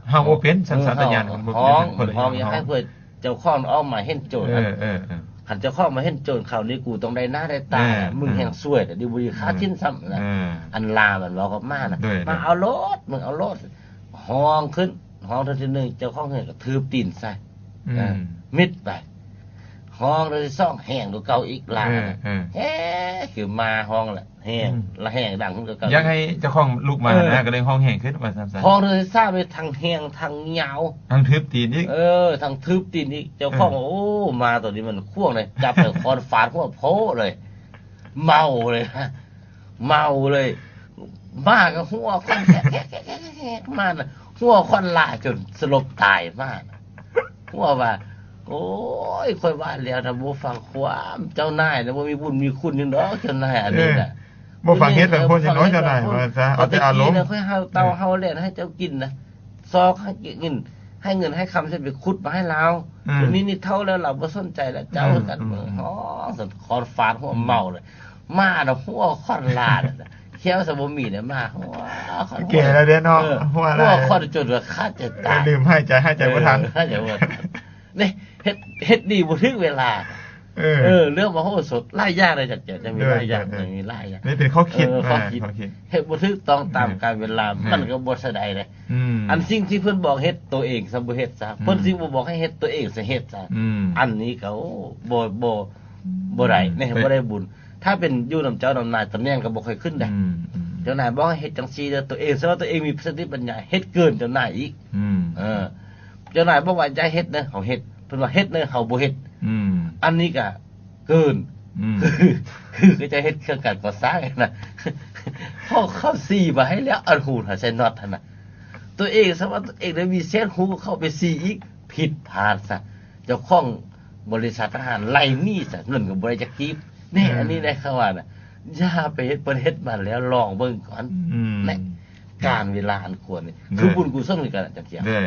ເຮົາບໍ່ເປັນ ສັນຊາດຕະຍານ ເອີ ມັນບໍ່ເປັນ ຮ້ອງ ເພິ່ນ ຮ້ອງຢາກໃຫ້ເພິ່ນ ເຈົ້າຂອງອອກມາເຫັນໂຈນ ເອີ ເອີ ເອີ ຄັນເຈົ້າຂອງມາເຫັນໂຈນ ຄາວນີ້ກູຕ້ອງໄດ້ໜ້າໄດ້ຕາ ເອີ ມຶງແຮ່ງຊວຍ ເອີ ດຽວບໍ່ມີຄ່າຖິ້ມຊ້ຳນະ ເອີ ອັນຫຼ້າມັນເວົ້າກັບໝານະ ໂດຍ ມາເອົາໂລດ ມຶງເອົາໂລດ ຮ້ອງຂຶ້ນ ຮ້ອງເທື່ອທີໜຶ່ງ ເຈົ້າຂອງເຮືອນກໍຖືບຕີນໃສ່ ອືມ ເອີ ມິດໄປ ຮ້ອງເທື່ອທີສອງ ແຮງກວ່າເກົ່າອີກ ຫຼ້າ ເອີ ເອີ ແຮງ ຄືໝາຮ້ອງແຫຼະ ແຮງ ອືມ ລະແຮງດັງຂຶ້ນກວ່າເກົ່າ ຢາກໃຫ້ເຈົ້າຂອງລຸກມາ ເອີ ນະ ກໍເລີຍຮ້ອງແຮງຂຶ້ນວ່າຊັ້ນຊະ ຮ້ອງເທື່ອທີສາມນີ້ທັງແຮງທັງຍາວ ທັງຖືບຕີນອີກ ເອີ ທັງຖືບຕີນອີກ ເຈົ້າຂອງ ເອີ ໂອ້ ໝາໂຕນີ້ມັນຂວາງເລີຍ ຈັບໃສ່ຄ້ອນຟາດຫົວໂພເລີຍ ເມົາເລີຍ ເມົາເລີຍ ໝາກໍຫົວຂວັນແຄກໆໆໆ ໝານະ ຫົວຂວັນຫຼ້າຈົນສະຫຼົບຕາຍໝານະ ຫົວວ່າ ໂອ້ຍ ຂ້ອຍວ່າແລ້ວ ຖ້າບໍ່ຟັງຄວາມເຈົ້ານາຍນະ ບໍ່ມີບຸນມີຄຸນຫຍັງດອກ ເຈົ້ານາຍອັນນີ້ນະ ເອີ ບໍ່ຟັງເຫດຟັງຜົນຫຍັງເນາະ ເຈົ້ານາຍ ວ່າຊະ ເອົາແຕ່ອາລົມ ຂ້ອຍເຫົ່າເຕົ່າເຫົ່າແລ່ນໃຫ້ເຈົ້າກິນນະ ຊອກໃຫ້ກິນ ໃຫ້ເງິນໃຫ້ຄຳ ຊິໄປຂຸດມາໃຫ້ລາວ ອືມ ດຽວນີ້ນີ້ເຖົ້າແລ້ວ ລາວບໍ່ສົນໃຈແລ້ວ ເຈົ້າ ອືມ ຄືກັນ ອືມ ຮ້ອງ ຄອນຟາດຫົວເມົາເລີຍ ໝານະ ຫົວຂວັນຫຼ້ານະ ແຂ້ວຊະບໍ່ມີນະ ໝາ ຫົວຂວັນ ແກ່ແລ້ວເດ້ເນາະ ເອີ ຫົວຂວັນຈົນວ່າຂາດໃຈຕາຍ ເອີ ລືມ ຫາຍໃຈ ຫາຍໃຈບໍ່ທັນ ເອີ ຫາຍໃຈບໍ່ທັນ ນີ້ ເຮັດ ເຮັດດີບໍ່ຖືກເວລາ ເອີ ເອີ ເລື່ອງມະໂຫສົດຫຼາຍຢ່າງເລີຍ ຈະ ຈະ ຈະມີຫຼາຍຢ່າງ ເອີ ເອີ ມີຫຼາຍຢ່າງ ນີ້ເປັນຂໍ້ຄິດ ເອີ ຂໍ້ຄິດ ເອີ ເຮັດບໍ່ຖືກຕ້ອງຕາມການເວລາ ເອີ ມັນກໍບໍ່ສະໃດເດ້ ອືມ ອັນສິ່ງທີ່ເພິ່ນບອກເຮັດ ໂຕເອງຊະບໍ່ເຮັດຊະ ອືມ ເພິ່ນຊິບໍ່ບອກໃຫ້ເຮັດ ໂຕເອງຊະເຮັດຊະ ອືມ ອັນນີ້ກໍ ໂອ້ ບໍ່ ບໍ່ ບໍ່ໄດ້ ອືມ ນີ້ ເອີ ບໍ່ໄດ້ບຸນ ຖ້າເປັນຢູ່ນຳເຈົ້ານຳນາຍ ຕຳແໜ່ງກໍບໍ່ຄ່ອຍຂຶ້ນເດ້ ອືມ ອືມ ເຈົ້ານາຍບອກໃຫ້ເຮັດຈັ່ງຊີ້ເດີ ໂຕເອງ ສະວ່າໂຕເອງມີສະຕິປັນຍາ ເຮັດເກີນເຈົ້ານາຍອີກ ອືມ ເອີ ເຈົ້ານາຍບອກວ່າຢ່າເຮັດເດີ ເຮົາເຮັດ ເພິ່ນວ່າເຮັດເດີ ເຮົາບໍ່ເຮັດ ອືມ ອັນນີ້ກະເກີນ ອືມ ຄື ຄືເຂົາເຈົ້າເຮັດເຄື່ອງການກໍ່ສ້າງຫັ້ນນະ ເຂົາ ເຂົາຊີ້ມາໃຫ້ແລ້ວ ອັນຮູນໃສ່ນັອດຫັ້ນນະ ຕົວເອງ ສຳລັບຕົວເອງໄດ້ມີເສດຮູ້ ເຂົ້າໄປຊີ້ອີກ ຜິດພາດຊະ ເຈົ້າຂອງບໍລິສັດທະຫານໄລ່ໜີຊະ ເງິນກໍບໍ່ໄດ້ຈັກກີບ ແນ່ ເອີ ອັນນີ້ໄດ້ເຂົາວ່ານະ ຢ່າໄປເຮັດ ເພິ່ນເຮັດມາແລ້ວ ລອງເບິ່ງກ່ອນ ອືມ ແນ່ ການເວລາອັນຄວນນີ້ ເອີ ຄືບຸນກຸສົນຄືກັນ ອາຈານຈຽມ ເອີ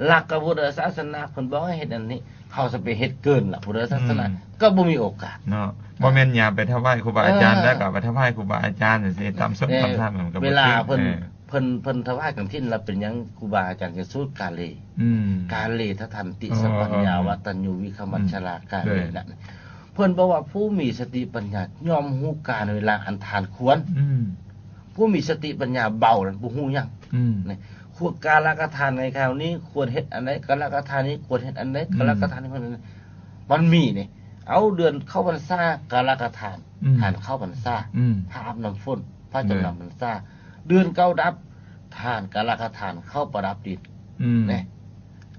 ຫຼັກກະພຸດທະສາສະໜາເພິ່ນບອກໃຫ້ເຮັດອັນນີ້ ເຮົາຊິໄປເຮັດເກີນລະ ພຸດທະສາສະໜາ ອືມ ກໍບໍ່ມີໂອກາດເນາະ ບໍ່ແມ່ນຍາມໄປຖວາຍຄູບາອາຈານ ເອີ ແລ້ວກໍໄປຖວາຍຄູບາອາຈານ ຊິຕາມສົດ ເອີ ຕາມທຳ ມັນກໍບໍ່ຖືກ ເວລາເພິ່ນ ເອີ ເພິ່ນ ເພິ່ນຖວາຍກະຖິນລະ ເປັນຫຍັງຄູບາອາຈານຈຶ່ງສູດກາເລ ອືມ ກາເລທະທັນຕິ ເອີ ສະປັນຍາ ເອີ ວັດຕັນຍູ ວິຄະມັດຊະລາ ອືມ ກາເລ ເອີ ນະ ເພິ່ນບອກວ່າ ຜູ້ມີສະຕິປັນຍາຍ່ອມຮູ້ການເວລາອັນທ່ານຄວນ ອືມ ຜູ້ມີສະຕິປັນຍາເບົານັ້ນບໍ່ຮູ້ຫຍັງ ອືມ ນີ້ ຄວນ ກາລະກະທານໃນຄາວນີ້ຄວນເຮັດອັນໃດ ກາລະກະທານນີ້ຄວນເຮັດອັນໃດ ອືມ ກາລະກະທານນີ້ຄວນເຮັດອັນໃດ ມັນມີນີ້ ເອົາ ເດືອນເຂົ້າພັນສາ ກາລະກະທານ ອືມ ທ່ານເຂົ້າພັນສາ ອືມ ພະອາບນ້ຳຝົນ ພະຈຳນຳພັນສາ ເດືອນເກົ້າດັບ ທ່ານກາລະກະທານເຂົ້າປະດັບດິນ ອືມ ແນ່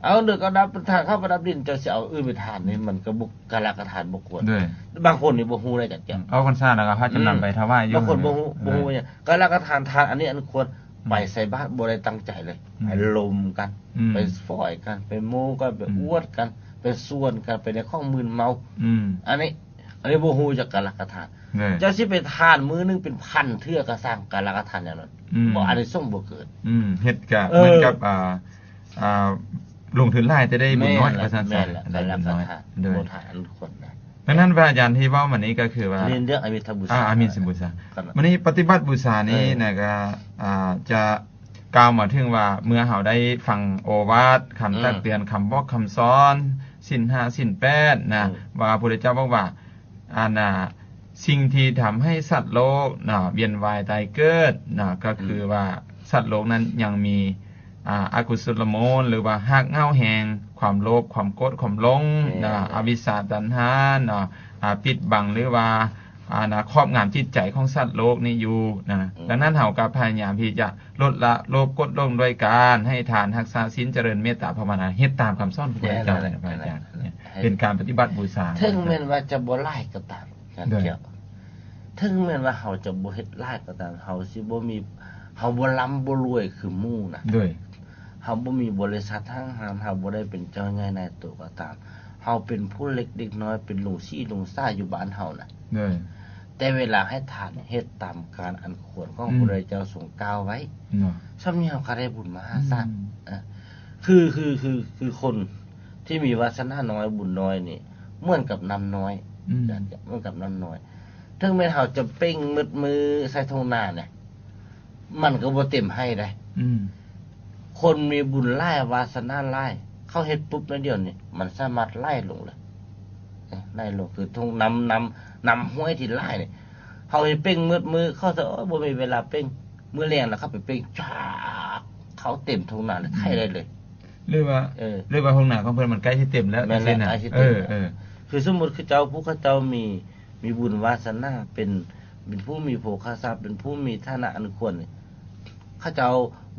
ເອົາ ເດືອນເກົ້າດັບ ທ່ານເຂົ້າປະດັບດິນ ເຈົ້າຊິເອົາອື່ນໄປທານນີ້ ມັນກໍບໍ່ ກາລະກະທານບໍ່ຄວນ ໂດຍ ບາງຄົນນີ້ບໍ່ຮູ້ເດ້ຈັກ ອືມ ເອົາພັນສາແລ້ວກໍພາຈຳນຳ ອືມ ໄປຖວາຍຢູ່ ບາງຄົນບໍ່ຮູ້ ເອີ ບໍ່ຮູ້ຫຍັງ ກາລະກະທານ ທານອັນນີ້ອັນຄວນ ອືມ ໄປໃສ່ບາດບໍ່ໄດ້ຕັ້ງໃຈເລີຍ ອືມ ໄປລົມກັນ ອືມ ໄປຝອຍກັນ ໄປໂມ້ກັນ ໄປ ອືມ ອວດກັນ ໄປຊວນກັນ ໄປໃນຂອງມຶນເມົາ ອືມ ອັນນີ້ ອັນນີ້ບໍ່ຮູ້ຈັກກາລະກະທານ ເຈົ້າຊິໄປທານມື້ໜຶ່ງເປັນພັນເທື່ອກໍຊ່າງ ກາລະກະທານແນວນັ້ນ ອືມ ບໍ່ ອານິສົງບໍ່ເກີດ ອືມ ເຮັດກະ ເອີ ເໝືອນກັບ ອ່າ ອ່າ ລົງທຶນຫຼາຍແຕ່ໄດ້ບຸນນ້ອຍ ແມ່ນລະ ວ່າຊັ້ນຊະ ແມ່ນລະ ໄດ້ບຸນນ້ອຍ ກາລະກະທານ ໂດຍ ບໍ່ທານອັນຄວນນະ ດັ່ງນັ້ນ ພະອາຈານທີ່ເວົ້າມານີ້ກໍຄືວ່າ ເລື່ອງອາມິດທະບູຊາ ອາ ອາມິດທະບູຊາ ມື້ນີ້ປະຕິບັດບູຊານີ້ ເອີ ນະ ກໍ ອ່າ ຈະ ກ່າວມາເຖິງວ່າ ເມື່ອເຮົາໄດ້ຟັງໂອວາດ ຄຳ ອືມ ຕັກເຕືອນ ຄຳບອກຄຳສອນ ສິນຫ້າ ສິນແປດນະ ອືມ ວ່າພະພຸດທະເຈົ້າບອກວ່າ ອັນນ່າ ສິ່ງທີ່ທຳໃຫ້ສັດໂລກນະ ວຽນວ່າຍຕາຍເກີດນະ ກໍຄື ອືມ ວ່າສັດໂລກນັ້ນຍັງມີ ອ່າ ອະກຸສົລະມູນ ຫຼືວ່າຮາກເຫງົ້າແຫ່ງຄວາມໂລບ ຄວາມໂກດ ຄວາມຫຼົງ ແມ່ນ ນະ ອະວິຊຊາ ຕັນຫາ ເນາະ ອ່າ ປິດບັງ ຫຼືວ່າ ອ່າ ນະ ຄອບງຳຈິດໃຈຂອງສັດໂລກນີ້ຢູ່ນະ ອືມ ດັ່ງນັ້ນເຮົາກໍພະຍາຍາມທີ່ຈະລົດລະໂລບ ໂກດ ຫຼົງ ດ້ວຍການໃຫ້ທານ ຮັກສາສິນ ຈະເລີນເມດຕາພາວະນາ ເຮັດຕາມຄຳສອນຂອງພະພຸດທະເຈົ້າ ແມ່ນແຫຼະ ນະ ພະອາຈານ ແມ່ນແຫຼະ ເປັນການປະຕິບັດບູຊາ ເຖິງແມ່ນວ່າຈະບໍ່ຫຼາຍກໍຕາມ ການ ໂດຍ ກ່ຽວ ເຖິງແມ່ນວ່າເຮົາຈະບໍ່ເຮັດຫຼາຍກໍຕາມ ເຮົາຊິບໍ່ມີ ເຮົາບໍ່ລ່ຳບໍ່ລວຍຄືໝູ່ນະ ໂດຍ ເຮົາບໍ່ມີບໍລິສັດຫ້າງຮ້ານ ເຮົາບໍ່ໄດ້ເປັນເຈົ້າໃຫຍ່ນາຍໂຕກໍຕາມ ເຮົາເປັນຜູ້ເລັກເດັກນ້ອຍ ເປັນລຸງສີລຸງສາຢູ່ບ້ານເຮົານະ ໂດຍ ແຕ່ເວລາໃຫ້ທານເຮັດຕາມການອັນຄວນຂອງ ອືມ ພະພຸດທະເຈົ້າຊົງກ່າວໄວ້ ເນາະ ຊ່ຳນີ້ເຮົາກໍໄດ້ບຸນມະຫາສານ ອືມ ເອີ ຄື ຄື ຄື ຄືຄົນທີ່ມີວາສະໜານ້ອຍ ບຸນນ້ອຍນີ້ ເໝືອນກັບນ້ຳນ້ອຍ ອືມ ເໝືອນກັບນ້ຳນ້ອຍ ເຖິງແມ່ນເຮົາຈະເປັ່ງໝົດມື້ໃສ່ທົ່ງນານີ້ ມັນກໍບໍ່ເຕັມໄຮ່ໃດ ອືມ ຄົນມີບຸນຫຼາຍ ວາສະໜາຫຼາຍ ເຂົາເຮັດປຸບໜ້ອຍດຽວນີ້ ມັນສາມາດໄຫຼລົງເລີຍ ເອີ ໄຫຼລົງ ຄືທົ່ງນ້ຳ ນ້ຳ ນ້ຳຫ້ວຍທີ່ຫຼາຍນີ້ ເຮົາເຮັດເປັ່ງໝົດມື້ ເຂົາຈະ ໂອ້ຍ ບໍ່ມີເວລາເປັ່ງ ມື້ແລງລະເຂົ້າໄປເປັ່ງ ຈາກ ເຂົ້າເຕັມທົ່ງນາ ອືມ ໄຖໄດ້ເລີຍ ຫຼືວ່າ ເອີ ຫຼືວ່າທົ່ງນາຂອງເພິ່ນມັນໃກ້ຊິເຕັມແລ້ວ ແມ່ນແຫຼະ ຈັ່ງຊີ້ນະ ໃກ້ຊິເຕັມ ເອີ ເອີ ຄືສົມມຸດຄືເຈົ້າ ຜູ້ເຂົາເຈົ້າມີ ມີບຸນວາສະໜາ ເປັນ ເປັນຜູ້ມີໂພຄະຊັບ ເປັນຜູ້ມີຖານະອັນຄວນນີ້ ເຂົາເຈົ້າ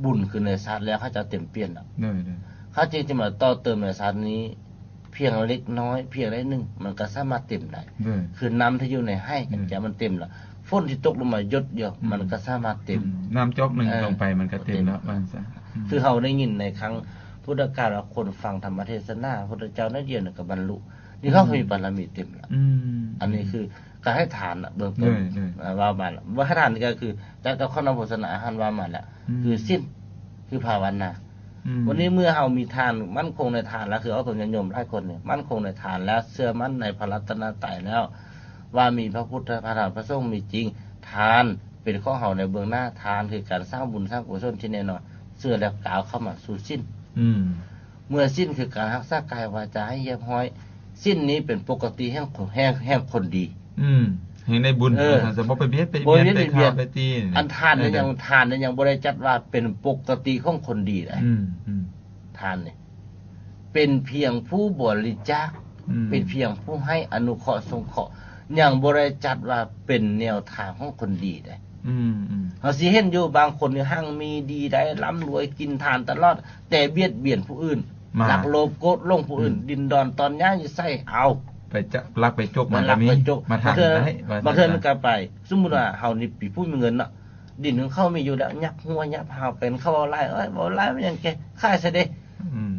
ບຸນຂຶ້ນໃນຊາດແລ້ວ ເຂົາເຈົ້າເຕັມປ່ຽນແລ້ວ ໂດຍ ໂດຍ ເຂົາຈຶ່ງຈະມາຕໍ່ເຕີມໃນຊາດນີ້ ພຽງເລັກນ້ອຍ ພຽງໜ້ອຍໜຶ່ງ ມັນກໍສາມາດເຕັມໄດ້ ໂດຍ ຄືນ້ຳທີ່ຢູ່ໃນໄຮ່ ໂດຍ ຄັນແຕ່ມັນເຕັມແລ້ວ ຝົນທີ່ຕົກລົງມາຢົດດຽວ ອືມ ມັນກໍສາມາດເຕັມ ອືມ ນ້ຳຈອກໜຶ່ງ ເອີ ລົງໄປ ມັນກໍເຕັມແລ້ວ ເຕັມ ວ່າຊັ້ນຊະ ອືມ ຄືເຮົາໄດ້ຍິນໃນຄັ້ງພຸດທະການວ່າ ຄົນຟັງທຳມະເທດສະໜາ ພະພຸດທະເຈົ້າໜ້ອຍດຽວນີ້ກໍບັນລຸ ນີ້ເຂົາ ອືມ ມີບາລະມີເຕັມແລ້ວ ອືມ ອັນນີ້ຄື ການໃຫ້ທານນະ ເບື້ອງຕົ້ນ ໂດຍ ໂດຍ ເອີ ວ່າມາລະ ວ່າໃຫ້ທານນີ້ກໍຄື ຈະ ຈະເຂົ້ານຳໂພຊະນາອາຫານວ່າມາລະ ອືມ ຄືສິນ ຄືພາວະນາ ອືມ ວັນນີ້ເມື່ອເຮົາມີທານ ໝັ້ນຄົງໃນທານແລ້ວ ຄືອອກຕົນຍາດໂຍມຫຼາຍຄົນນີ້ ໝັ້ນຄົງໃນທານແລ້ວ ເຊື່ອໝັ້ນໃນພະລັດຕະນະໄຕແລ້ວ ວ່າມີພະພຸດທະ ພະທຳ ພະສົງມີຈິງ ທານເປັນຂອງເຮົາໃນເບື້ອງໜ້າ ທານຄືການສ້າງບຸນສ້າງກຸສົນທີ່ແນ່ນອນ ເຊື່ອແລ້ວກ້າວເຂົ້າມາສູ່ສິນ ອືມ ເມື່ອສິນຄືການຮັກສາກາຍວາຈາໃຫ້ຮຽບຮ້ອຍ ສິນນີ້ເປັນປົກກະຕິແຫ່ງຄົນ ແຫ່ງ ແຫ່ງຄົນດີ ອືມ ແຫ່ງໄດ້ບຸນ ເອີ ວ່າຊັ້ນຊະ ບໍ່ໄປບຽດໄປບຽນ ບໍ່ບຽດໄປບຽນ ໄປຂ້າໄປຕີ ອັນທານນີ້ຍັງ ເອີ ທານນີ້ຍັງບໍ່ໄດ້ຈັດວ່າເປັນປົກກະຕິຂອງຄົນດີໃດ ອືມ ອືມ ທານນີ້ ເປັນພຽງຜູ້ບໍລິຈາກ ອືມ ເປັນພຽງຜູ້ໃຫ້ອະນຸເຄາະສົງເຄາະ ຍັງບໍ່ໄດ້ຈັດວ່າເປັນແນວທາງຂອງຄົນດີໃດ ອືມ ອືມ ເຮົາຊິເຫັນຢູ່ບາງຄົນນີ້ຮັ່ງມີດີໄດ້ ລ່ຳລວຍ ກິນທານຕະຫຼອດ ແຕ່ບຽດບຽນຜູ້ອື່ນ ມາ ລັກໂລບໂກດຫຼົງຜູ້ອື່ນ ອືມ ດິນດອນຕອນຫຍ້າຢູ່ໃສເອົາ ໄປຈະ ລັກໄປຈົກມາ ໄປລັກໄປຈົກ ກໍມີ ມາຖາງໄດ້ ວ່າຊັ້ນ ບາງເທື່ອມັນກໍໄປ ສົມມຸດວ່າເຮົານີ້ເປັນຜູ້ມີເງິນເນາະ ດິນຂອງເຂົາມີຢູ່ແລ້ວ ຫຍັບຫົວຫຍັບຫາວໄປ ເຂົາເວົ້າຫຼາຍ ເອີຍ ເວົ້າຫຼາຍມັນຫຍັງແກ ຂາຍຊະເດ ອືມ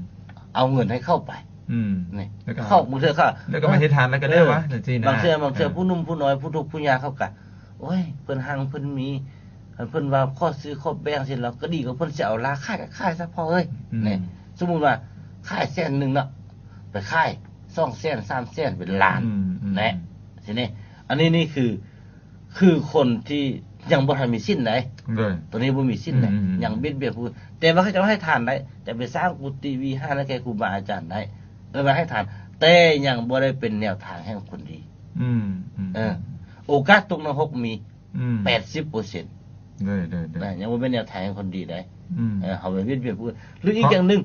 ເອົາເງິນໃຫ້ເຂົາໄປ ອືມ ນີ້ ແລ້ວກໍ ເຂົາບາງເທື່ອກໍ ແລ້ວກໍມາເຮັດທານແລ້ວກໍໄດ້ວະ ເອີ ຈັ່ງຊີ້ນະ ບາງເທື່ອ ບາງເທື່ອ ເອີ ຜູ້ໜຸ່ມຜູ້ນ້ອຍ ຜູ້ທຸກຜູ້ຍາກເຂົາກໍ ໂອ້ຍ ເພິ່ນຮັ່ງເພິ່ນມີ ຄັນເພິ່ນວ່າຂໍຊື້ຂໍແບ່ງຊີ້ແລ້ວກໍດີກວ່າເພິ່ນຊິເອົາລາ ຂາຍກໍຂາຍຊະພໍ່ເອີຍ ອືມ ແນ່ ສົມມຸດວ່າຂາຍແສນໜຶ່ງເນາະ ໄປຂາຍສອງແສນ ສາມແສນ ເປັນລ້ານ ອືມ ອືມ ແນ່ ທີນີ້ ອັນນີ້ນີ້ຄື ຄືຄົນທີ່ຍັງບໍ່ທັນມີສິນໃດ ໂດຍ ຕອນນີ້ບໍ່ມີສິນໃດ ອືມ ອືມ ຍັງບຽດບຽນຜູ້ອື່ນ ແຕ່ວ່າເຂົາເຈົ້າໃຫ້ທານໄດ້ ຈະໄປສ້າງກຸຕິວິຫານໃຫ້ແກ່ຄູບາອາຈານໄດ້ ເອີ້ນວ່າໃຫ້ທານ ແຕ່ຍັງບໍ່ໄດ້ເປັນແນວທາງແຫ່ງຄົນດີ ອືມ ອືມ ເອີ ໂອກາດຕົກນະຮົກມີ ອືມ ແປດສິບເປີເຊັນ ໂດຍ ໂດຍ ໂດຍ ນະ ຍັງບໍ່ແມ່ນແນວທາງແຫ່ງຄົນດີໃດ ອືມ ເອີ ເຮົາໄປບຽດບຽນຜູ້ອື່ນ ຫຼືອີກຢ່າງໜຶ່ງ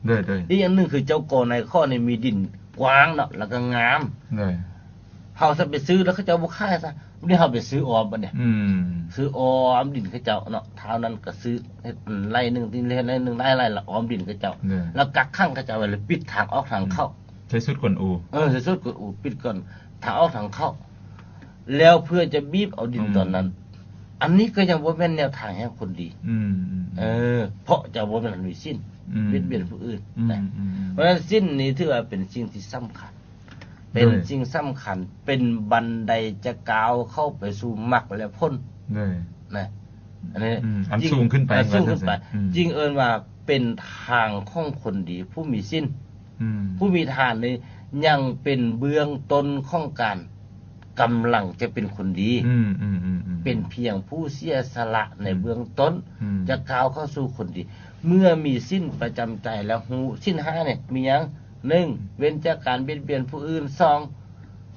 ໂດຍ ໂດຍ ອີກຢ່າງໜຶ່ງຄືເຈົ້າກໍນາຍຂໍນີ້ມີດິນກວ້າງເນາະ ແລ້ວກໍງາມ ໂດຍ ເຮົາຊະໄປຊື້ແລ້ວເຂົາເຈົ້າບໍ່ຂາຍຊະ ບັດນີ້ເຮົາໄປຊື້ອອມບັດນີ້ ອືມ ຊື້ອອມດິນເຂົາເຈົ້າເນາະ ທ້າວນັ້ນກໍຊື້ເຮັດໄລ່ໜຶ່ງ ດິນເຮັດໄລ່ໜຶ່ງ ໄລ່ໆ ລະອອມດິນເຂົາເຈົ້າ ໂດຍ ລະກັກຂັງເຂົາເຈົ້າໄວ້ ລະປິດທາງອອກທາງເຂົ້າ ອືມ ໃສ່ຊຸດກົນອູ ເອີ ໃສ່ຊຸດກົນອູ ປິດກ່ອນ ທາງອອກທາງເຂົ້າ ແລ້ວເພື່ອຈະບີບເອົາດິນ ອືມ ຕອນນັ້ນ ອັນນີ້ກໍຍັງບໍ່ແມ່ນແນວທາງແຫ່ງຄົນດີ ອືມ ອືມ ເອີ ເພາະເຈົ້າບໍ່ແມ່ນຄົນມີສິນ ອືມ ບຽດບຽນຜູ້ອື່ນ ອືມ ນະ ອືມ ອືມ ເພາະສະນັ້ນສິນນີ້ຖືວ່າເປັນສິ່ງທີ່ສຳຄັນ ເປັນ ໂດຍ ສິ່ງສຳຄັນ ເປັນບັນໄດຈະກ້າວເຂົ້າໄປສູ່ມັກ ແລະ ຜົນ ໂດຍ ນະ ອັນນີ້ ອືມ ອັນສູງຂຶ້ນໄປ ເອີ ສູງຂຶ້ນໄປ ວ່າຊັ້ນຊະ ອືມ ຈຶ່ງເອີ້ນວ່າເປັນທາງຂອງຄົນດີ ຜູ້ມີສິນ ອືມ ຜູ້ມີທານນີ້ຍັງເປັນເບື້ອງຕົ້ນຂອງການ ກຳລັງຈະເປັນຄົນດີ ອືມ ອືມ ອືມ ອືມ ເປັນພຽງຜູ້ເສຍສະຫຼະໃນ ອືມ ເບື້ອງຕົ້ນ ອືມ ຈະກ້າວເຂົ້າສູ່ຄົນດີ ເມື່ອມີສິນປະຈຳໃຈແລ້ວ ຮູ້ສິນຫ້ານີ້ມີຫຍັງ? ໜຶ່ງ ເວັ້ນຈາກການບຽດບຽນຜູ້ອື່ນ ສອງ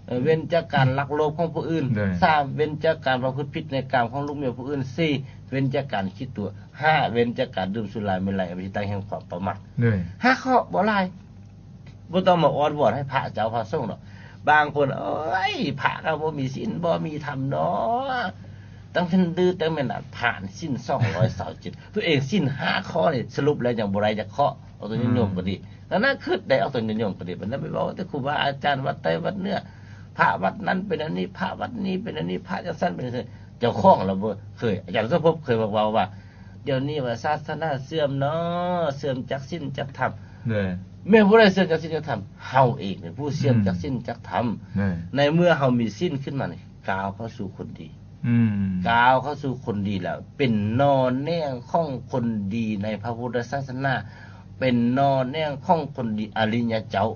ເອີ ເວັ້ນຈາກການລັກໂລບຂອງຜູ້ອື່ນ ໂດຍ ສາມ ເວັ້ນຈາກການປະພຶດຜິດໃນກາມຂອງລູກເມຍຜູ້ອື່ນ ສີ່ ເວັ້ນຈາກການຂີ້ຕົວະ ຫ້າ ເວັ້ນຈາກການດື່ມສຸລາເມໄລ ອາເວສຕາແຫ່ງຄວາມປະໝາດ ໂດຍ ຫ້າຂໍ້ ບໍ່ຫຼາຍ ບໍ່ຕ້ອງມາອ້ອນວອນໃຫ້ພະເຈົ້າພະສົງດອກ ບາງຄົນ ໂອ້ຍ ພະກໍບໍ່ມີສິນບໍ່ມີທຳເນາະ ຕັ້ງແຕ່ດື້ຕັ້ງແມ່ນນະ ຜ່ານສິນສອງຮ້ອຍຊາວເຈັດ ຕົວເອງສິນຫ້າຂໍ້ນີ້ ສະຫຼຸບແລ້ວຍັງບໍ່ໄດ້ຈັກຂໍ້ ເອົາຕົວໂຍມກໍດີ ອືມ ນັ້ນນະ ຄຶດໄດ້ ເອົາຕົວໂຍມກໍດີ ມັນໄດ້ໄປເວົ້າແຕ່ຄູບາອາຈານວັດໃຕ້ວັດເໜືອ ພະວັດນັ້ນເປັນອັນນີ້ ພະວັດນີ້ເປັນອັນນີ້ ພະຈັ່ງຊັ້ນເປັນຈັ່ງຊີ້ ເຈົ້າຂອງລະບໍ່ເຄີຍ ອາຈານສົມພົບເຄີຍມາເວົ້າວ່າ ດຽວນີ້ວ່າສາສະໜາເສື່ອມເນາະ ເສື່ອມຈາກສິນຈາກທຳ ໂດຍ ແມ່ນຜູ້ໃດເສື່ອມຈາກສິນຈາກທຳ? ເຮົາເອງເປັນຜູ້ເສື່ອມ ອືມ ຈາກສິນຈາກທຳ ໂດຍ ໃນເມື່ອເຮົາມີສິນຂຶ້ນມານີ້ ກ້າວເຂົ້າສູ່ຄົນດີ ອືມ ກ້າວເຂົ້າສູ່ຄົນດີແລ້ວ ເປັນໜໍ່ແໜງຂອງຄົນດີໃນພະພຸດທະສາສະໜາ ເປັນໜໍ່ແໜງຂອງຄົນດີອະລິຍະເຈົ້າ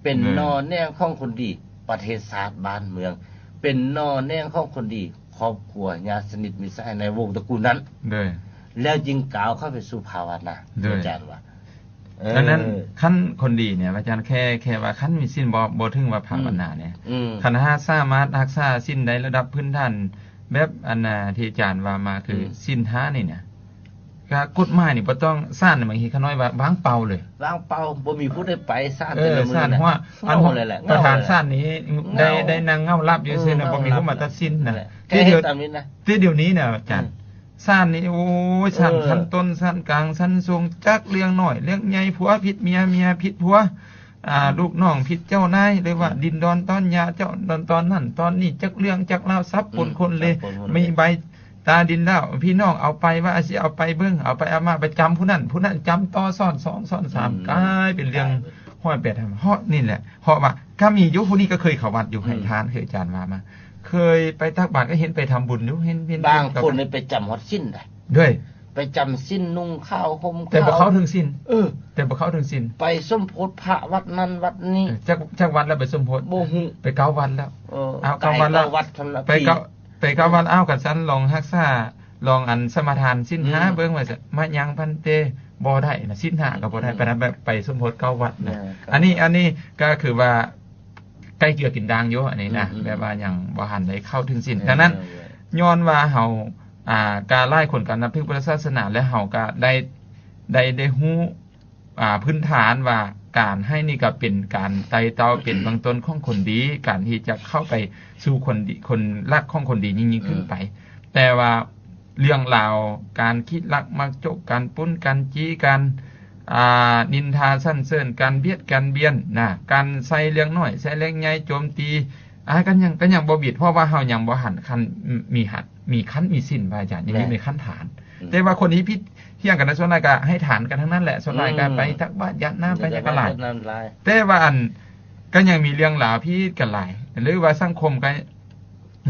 ເປັນ ແມ່ນ ໜໍ່ແໜງຂອງຄົນດີປະເທດຊາດບ້ານເມືອງ ເປັນໜໍ່ແໜງຂອງຄົນດີ ຄອບຄົວ ຍາດສະໜິດມິດສະຫາຍໃນວົງຕະກູນນັ້ນ ໂດຍ ແລ້ວຈຶ່ງກ້າວເຂົ້າໄປສູ່ພາວະນາ ໂດຍ ອາຈານວ່າ ເອີ ອັນນັ້ນ ຄັນຄົນດີນີ້ ອາຈານ ແຄ່ ແຄ່ວ່າຄັນມີສິນ ບໍ່ ບໍ່ເຖິງວ່າພາວະນານີ້ ອືມ ຄັນຫາກສາມາດຮັກສາສິນໄດ້ລະດັບພື້ນຖານ ແບບອັນນ່າ ທີ່ອາຈານວ່າມາ ຄື ອືມ ສິນຫ້ານີ້ນະ ກະກົດໝາຍນີ້ບໍ່ຕ້ອງ ສານນີ້ບາງທີຂ້ານ້ອຍວ່າວາງເປົ່າເລີຍ ວາງເປົ່າ ບໍ່ມີຜູ້ໃດໄປສານ ເອີ ແຕ່ລະມື້ ສານ ນະ ຫົວ ເຫງົາ ອັນຫົວ ເຫງົາເລີຍແຫຼະ ປະທານສານນີ້ ເຫງົາເລີຍ ໄດ້ ເອີ ໄດ້ນັ່ງເຫງົາຫຼັບຢູ່ ເອີ ຊື່ນະ ເຫງົາ ບໍ່ມີຜູ້ມາຕັດສິນນະ ແຕ່ເຮັດຕາມນີ້ນະ ແຕ່ດຽວນີ້ນະອາຈານ ອືມ ສານນີ້ ໂອ້ຍ ສານ ເອີ ຊັ້ນຕົ້ນ ຊັ້ນກາງ ຊັ້ນສູງ ຈັກເລື່ອງນ້ອຍເລື່ອງໃຫຍ່ ຜົວຜິດເມຍ ເມຍຜິດຜົວ ອ່າ ອືມ ລູກນ້ອງຜິດເຈົ້ານາຍ ຫຼືວ່າ ອືມ ດິນດອນຕອນຫຍ້າເຈົ້າ ດອນຕອນນັ້ນຕອນນີ້ ຈັກເລື່ອງຈັກລາວ ສັບປົນ ອືມ ຄົນເລ ສັບປົນຄົນເລ ມີໃບຕາດິນແລ້ວ ພີ່ນ້ອງເອົາໄປວ່າຊິເອົາໄປເບິ່ງ ເອົາໄປເອົາມາໄປຈຳຜູ້ນັ້ນ ຜູ້ນັ້ນຈຳຕໍ່ ສອນສອງ ສອນສາມ ອືມ ກາຍເປັນເລື່ອງ ກາຍເປັນ ຮ້ອຍແປດ ຮອດນີ້ແຫຼະ ເພາະວ່າກໍມີຢູ່ ຜູ້ນີ້ກໍເຄີຍເຂົ້າວັດຢູ່ ອືມ ໃຫ້ທານ ຄືອາຈານວ່າມາ ເຄີຍໄປຕັກບາດ ກໍເຫັນໄປທຳບຸນຢູ່ ເຫັນ ເຫັນ ບາງຄົນນີ້ໄປຈຳຮອດສິນໄດ໋ ໂດຍ ໄປຈຳສິນ ນຸ່ງຂາວ ຫົ່ມຂາວ ແຕ່ບໍ່ເຂົ້າເຖິງສິນ ເອີ ແຕ່ບໍ່ເຂົ້າເຖິງສິນ ໄປສົມໂພດພະວັດນັ້ນວັດນີ້ ເອີ ຈັກ ຈັກວັດແລ້ວໄປສົມໂພດ ບໍ່ຮູ້ ໄປເກົ້າວັດແລ້ວ ເອີ ເອົາ ເກົ້າວັດແລ້ວ ໄປເກົ້າວັດ ໄປເກົ້າ ໄປເກົ້າວັດ ເອົາ ຄັນຊັ້ນລອງຮັກສາ ລອງອັນສະມາທານສິນຫ້າ ອືມ ເບິ່ງວ່າ ມະຍັງພັນເຕ ບໍ່ໄດ້ນະ ສິນຫ້າກໍບໍ່ໄດ້ ອືມ ປານນັ້ນ ໄປສົມໂພດເກົ້າວັດນະ ເອີ ເກົ້າ ອັນນີ້ ອັນນີ້ກໍຄືວ່າ ໄກ່ເກືອກິນດ່າງຢູ່ ອັນນີ້ນະ ອືມ ແບບວ່າຍັງບໍ່ທັນໄດ້ເຂົ້າເຖິງສິນ ເອີ ດັ່ງນັ້ນ ເອີ ຍ້ອນວ່າເຮົາ ອ່າ ກະຫຼາຍຄົນກໍນັບຖືພຸດທະສາສະໜາ ແລະ ເຮົາກໍໄດ້ ໄດ້ ໄດ້ຮູ້ ອ່າ ພື້ນຖານວ່າການໃຫ້ນີ້ກໍເປັນການໄຕ່ເຕົ້າ ເປັນເບື້ອງຕົ້ນຂອງຄົນດີ ການທີ່ຈະເຂົ້າໄປສູ່ຄົນດີ ຄົນລັກຂອງຄົນດີຍິ່ງໆຂຶ້ນໄປ ເອີ ແຕ່ວ່າເລື່ອງລາວ ການຄິດລັກມັກຈົກ ການປຸ້ນ ການຈີ້ ການ ອ່າ ນິນທາສັນເສີນກັນ, ບຽດກັນບຽນນະ, ການໃສ່ເລື່ອງນ້ອຍໃສ່ເລື່ອງໃຫຍ່, ໂຈມຕີ ອ່າ ກໍຍັງ ກໍຍັງບໍ່ບິດ ເພາະວ່າເຮົາຍັງບໍ່ທັນຂັ້ນມີ ມີຂັ້ນມີສິນ ພະອາຈານ ຍັງຢູ່ໃນຂັ້ນຖານ. ອືມ ແຕ່ວ່າຄົນທີ່ຜິດຖຽງກັນນະ ສ່ວນຫຼາຍກໍໃຫ້ທານກັນທັງນັ້ນແຫຼະ, ສ່ວນຫຼາຍກໍໄປ ອືມ ຕັກບາດ ຢາດນ້ຳ ໄປຫຍັງກໍຫຼາຍ. ແຕ່ວ່າອັນ ກໍຍັງມີເລື່ອງລາວຜິດກັນຫຼາຍ ຫຼືວ່າສັງຄົມກໍ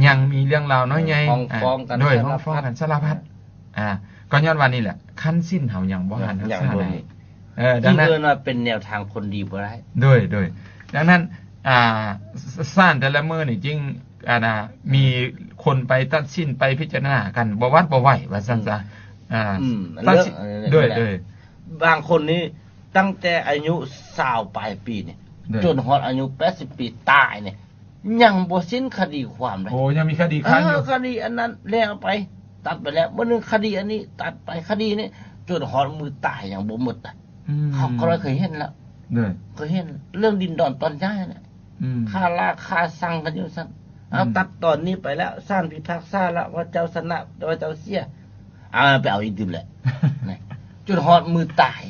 ຍັງມີເລື່ອງລາວນ້ອຍໃຫຍ່ ຟ້ອງ ຟ້ອງກັນ ໂດຍ ສາລະພັດ ຟ້ອງກັນສາລະພັດ. ອ່າ ກໍຍ້ອນວ່ານີ້ແຫຼະ ຂັ້ນສິນເຮົາຍັງບໍ່ທັນຮັກສາໄດ້. ເອີ ດັ່ງນັ້ນ ເອີ້ນວ່າເປັນແນວທາງຄົນດີບໍ່ໄດ້. ໂດຍ ໂດຍ ດັ່ງນັ້ນ ອ່າ ສ- ສານແຕ່ລະມື້ນີ້ຈຶ່ງ ອັນນ່າ ມີຄົນໄປຕັດສິນ ໄປພິຈາລະນາກັນບໍ່ຫວາດບໍ່ໄຫວ ວ່າຊັ້ນຊະ. ອືມ ອ່າ ຕັດສິນ ໂດຍ ໂດຍ ບາງຄົນນີ້ຕັ້ງແຕ່ອາຍຸຊາວປາຍປີນີ້ ໂດຍ ຈົນຮອດອາຍຸແປດສິບປີຕາຍນີ້ ຍັງບໍ່ສິ້ນຄະດີຄວາມເດ້. ໂອ້ ຍັງມີຄະດີຄ້າງຢູ່. ເອີ ຄະດີອັນນັ້ນແລ້ວໄປ ຕັດໄປແລ້ວ, ມື້ໜຶ່ງຄະດີອັນນີ້ຕັດໄປ, ຄະດີນີ້ຈົນຮອດມື້ຕາຍຍັງບໍ່ໝົດນະ. ອືມ ເຮົາກໍເຄີຍເຫັນແລ້ວ. ໂດຍ ເຄີຍເຫັນເລື່ອງດິນດອນຕອນຍ້າຍນະ. ອືມ ຄາລາຄາຊັງກັນຢູ່ຊັ້ນ. ເອົາ ອືມ ຕັດຕອນນີ້ໄປແລ້ວ, ສານພິພາກສາແລ້ວ ວ່າເຈົ້າຊະນະ ວ່າເຈົ້າເສຍ. ເອົາ ໄປເອົາອີກຕື່ມແຫຼະ ນະ ຈົນຮອດມື້ຕາຍ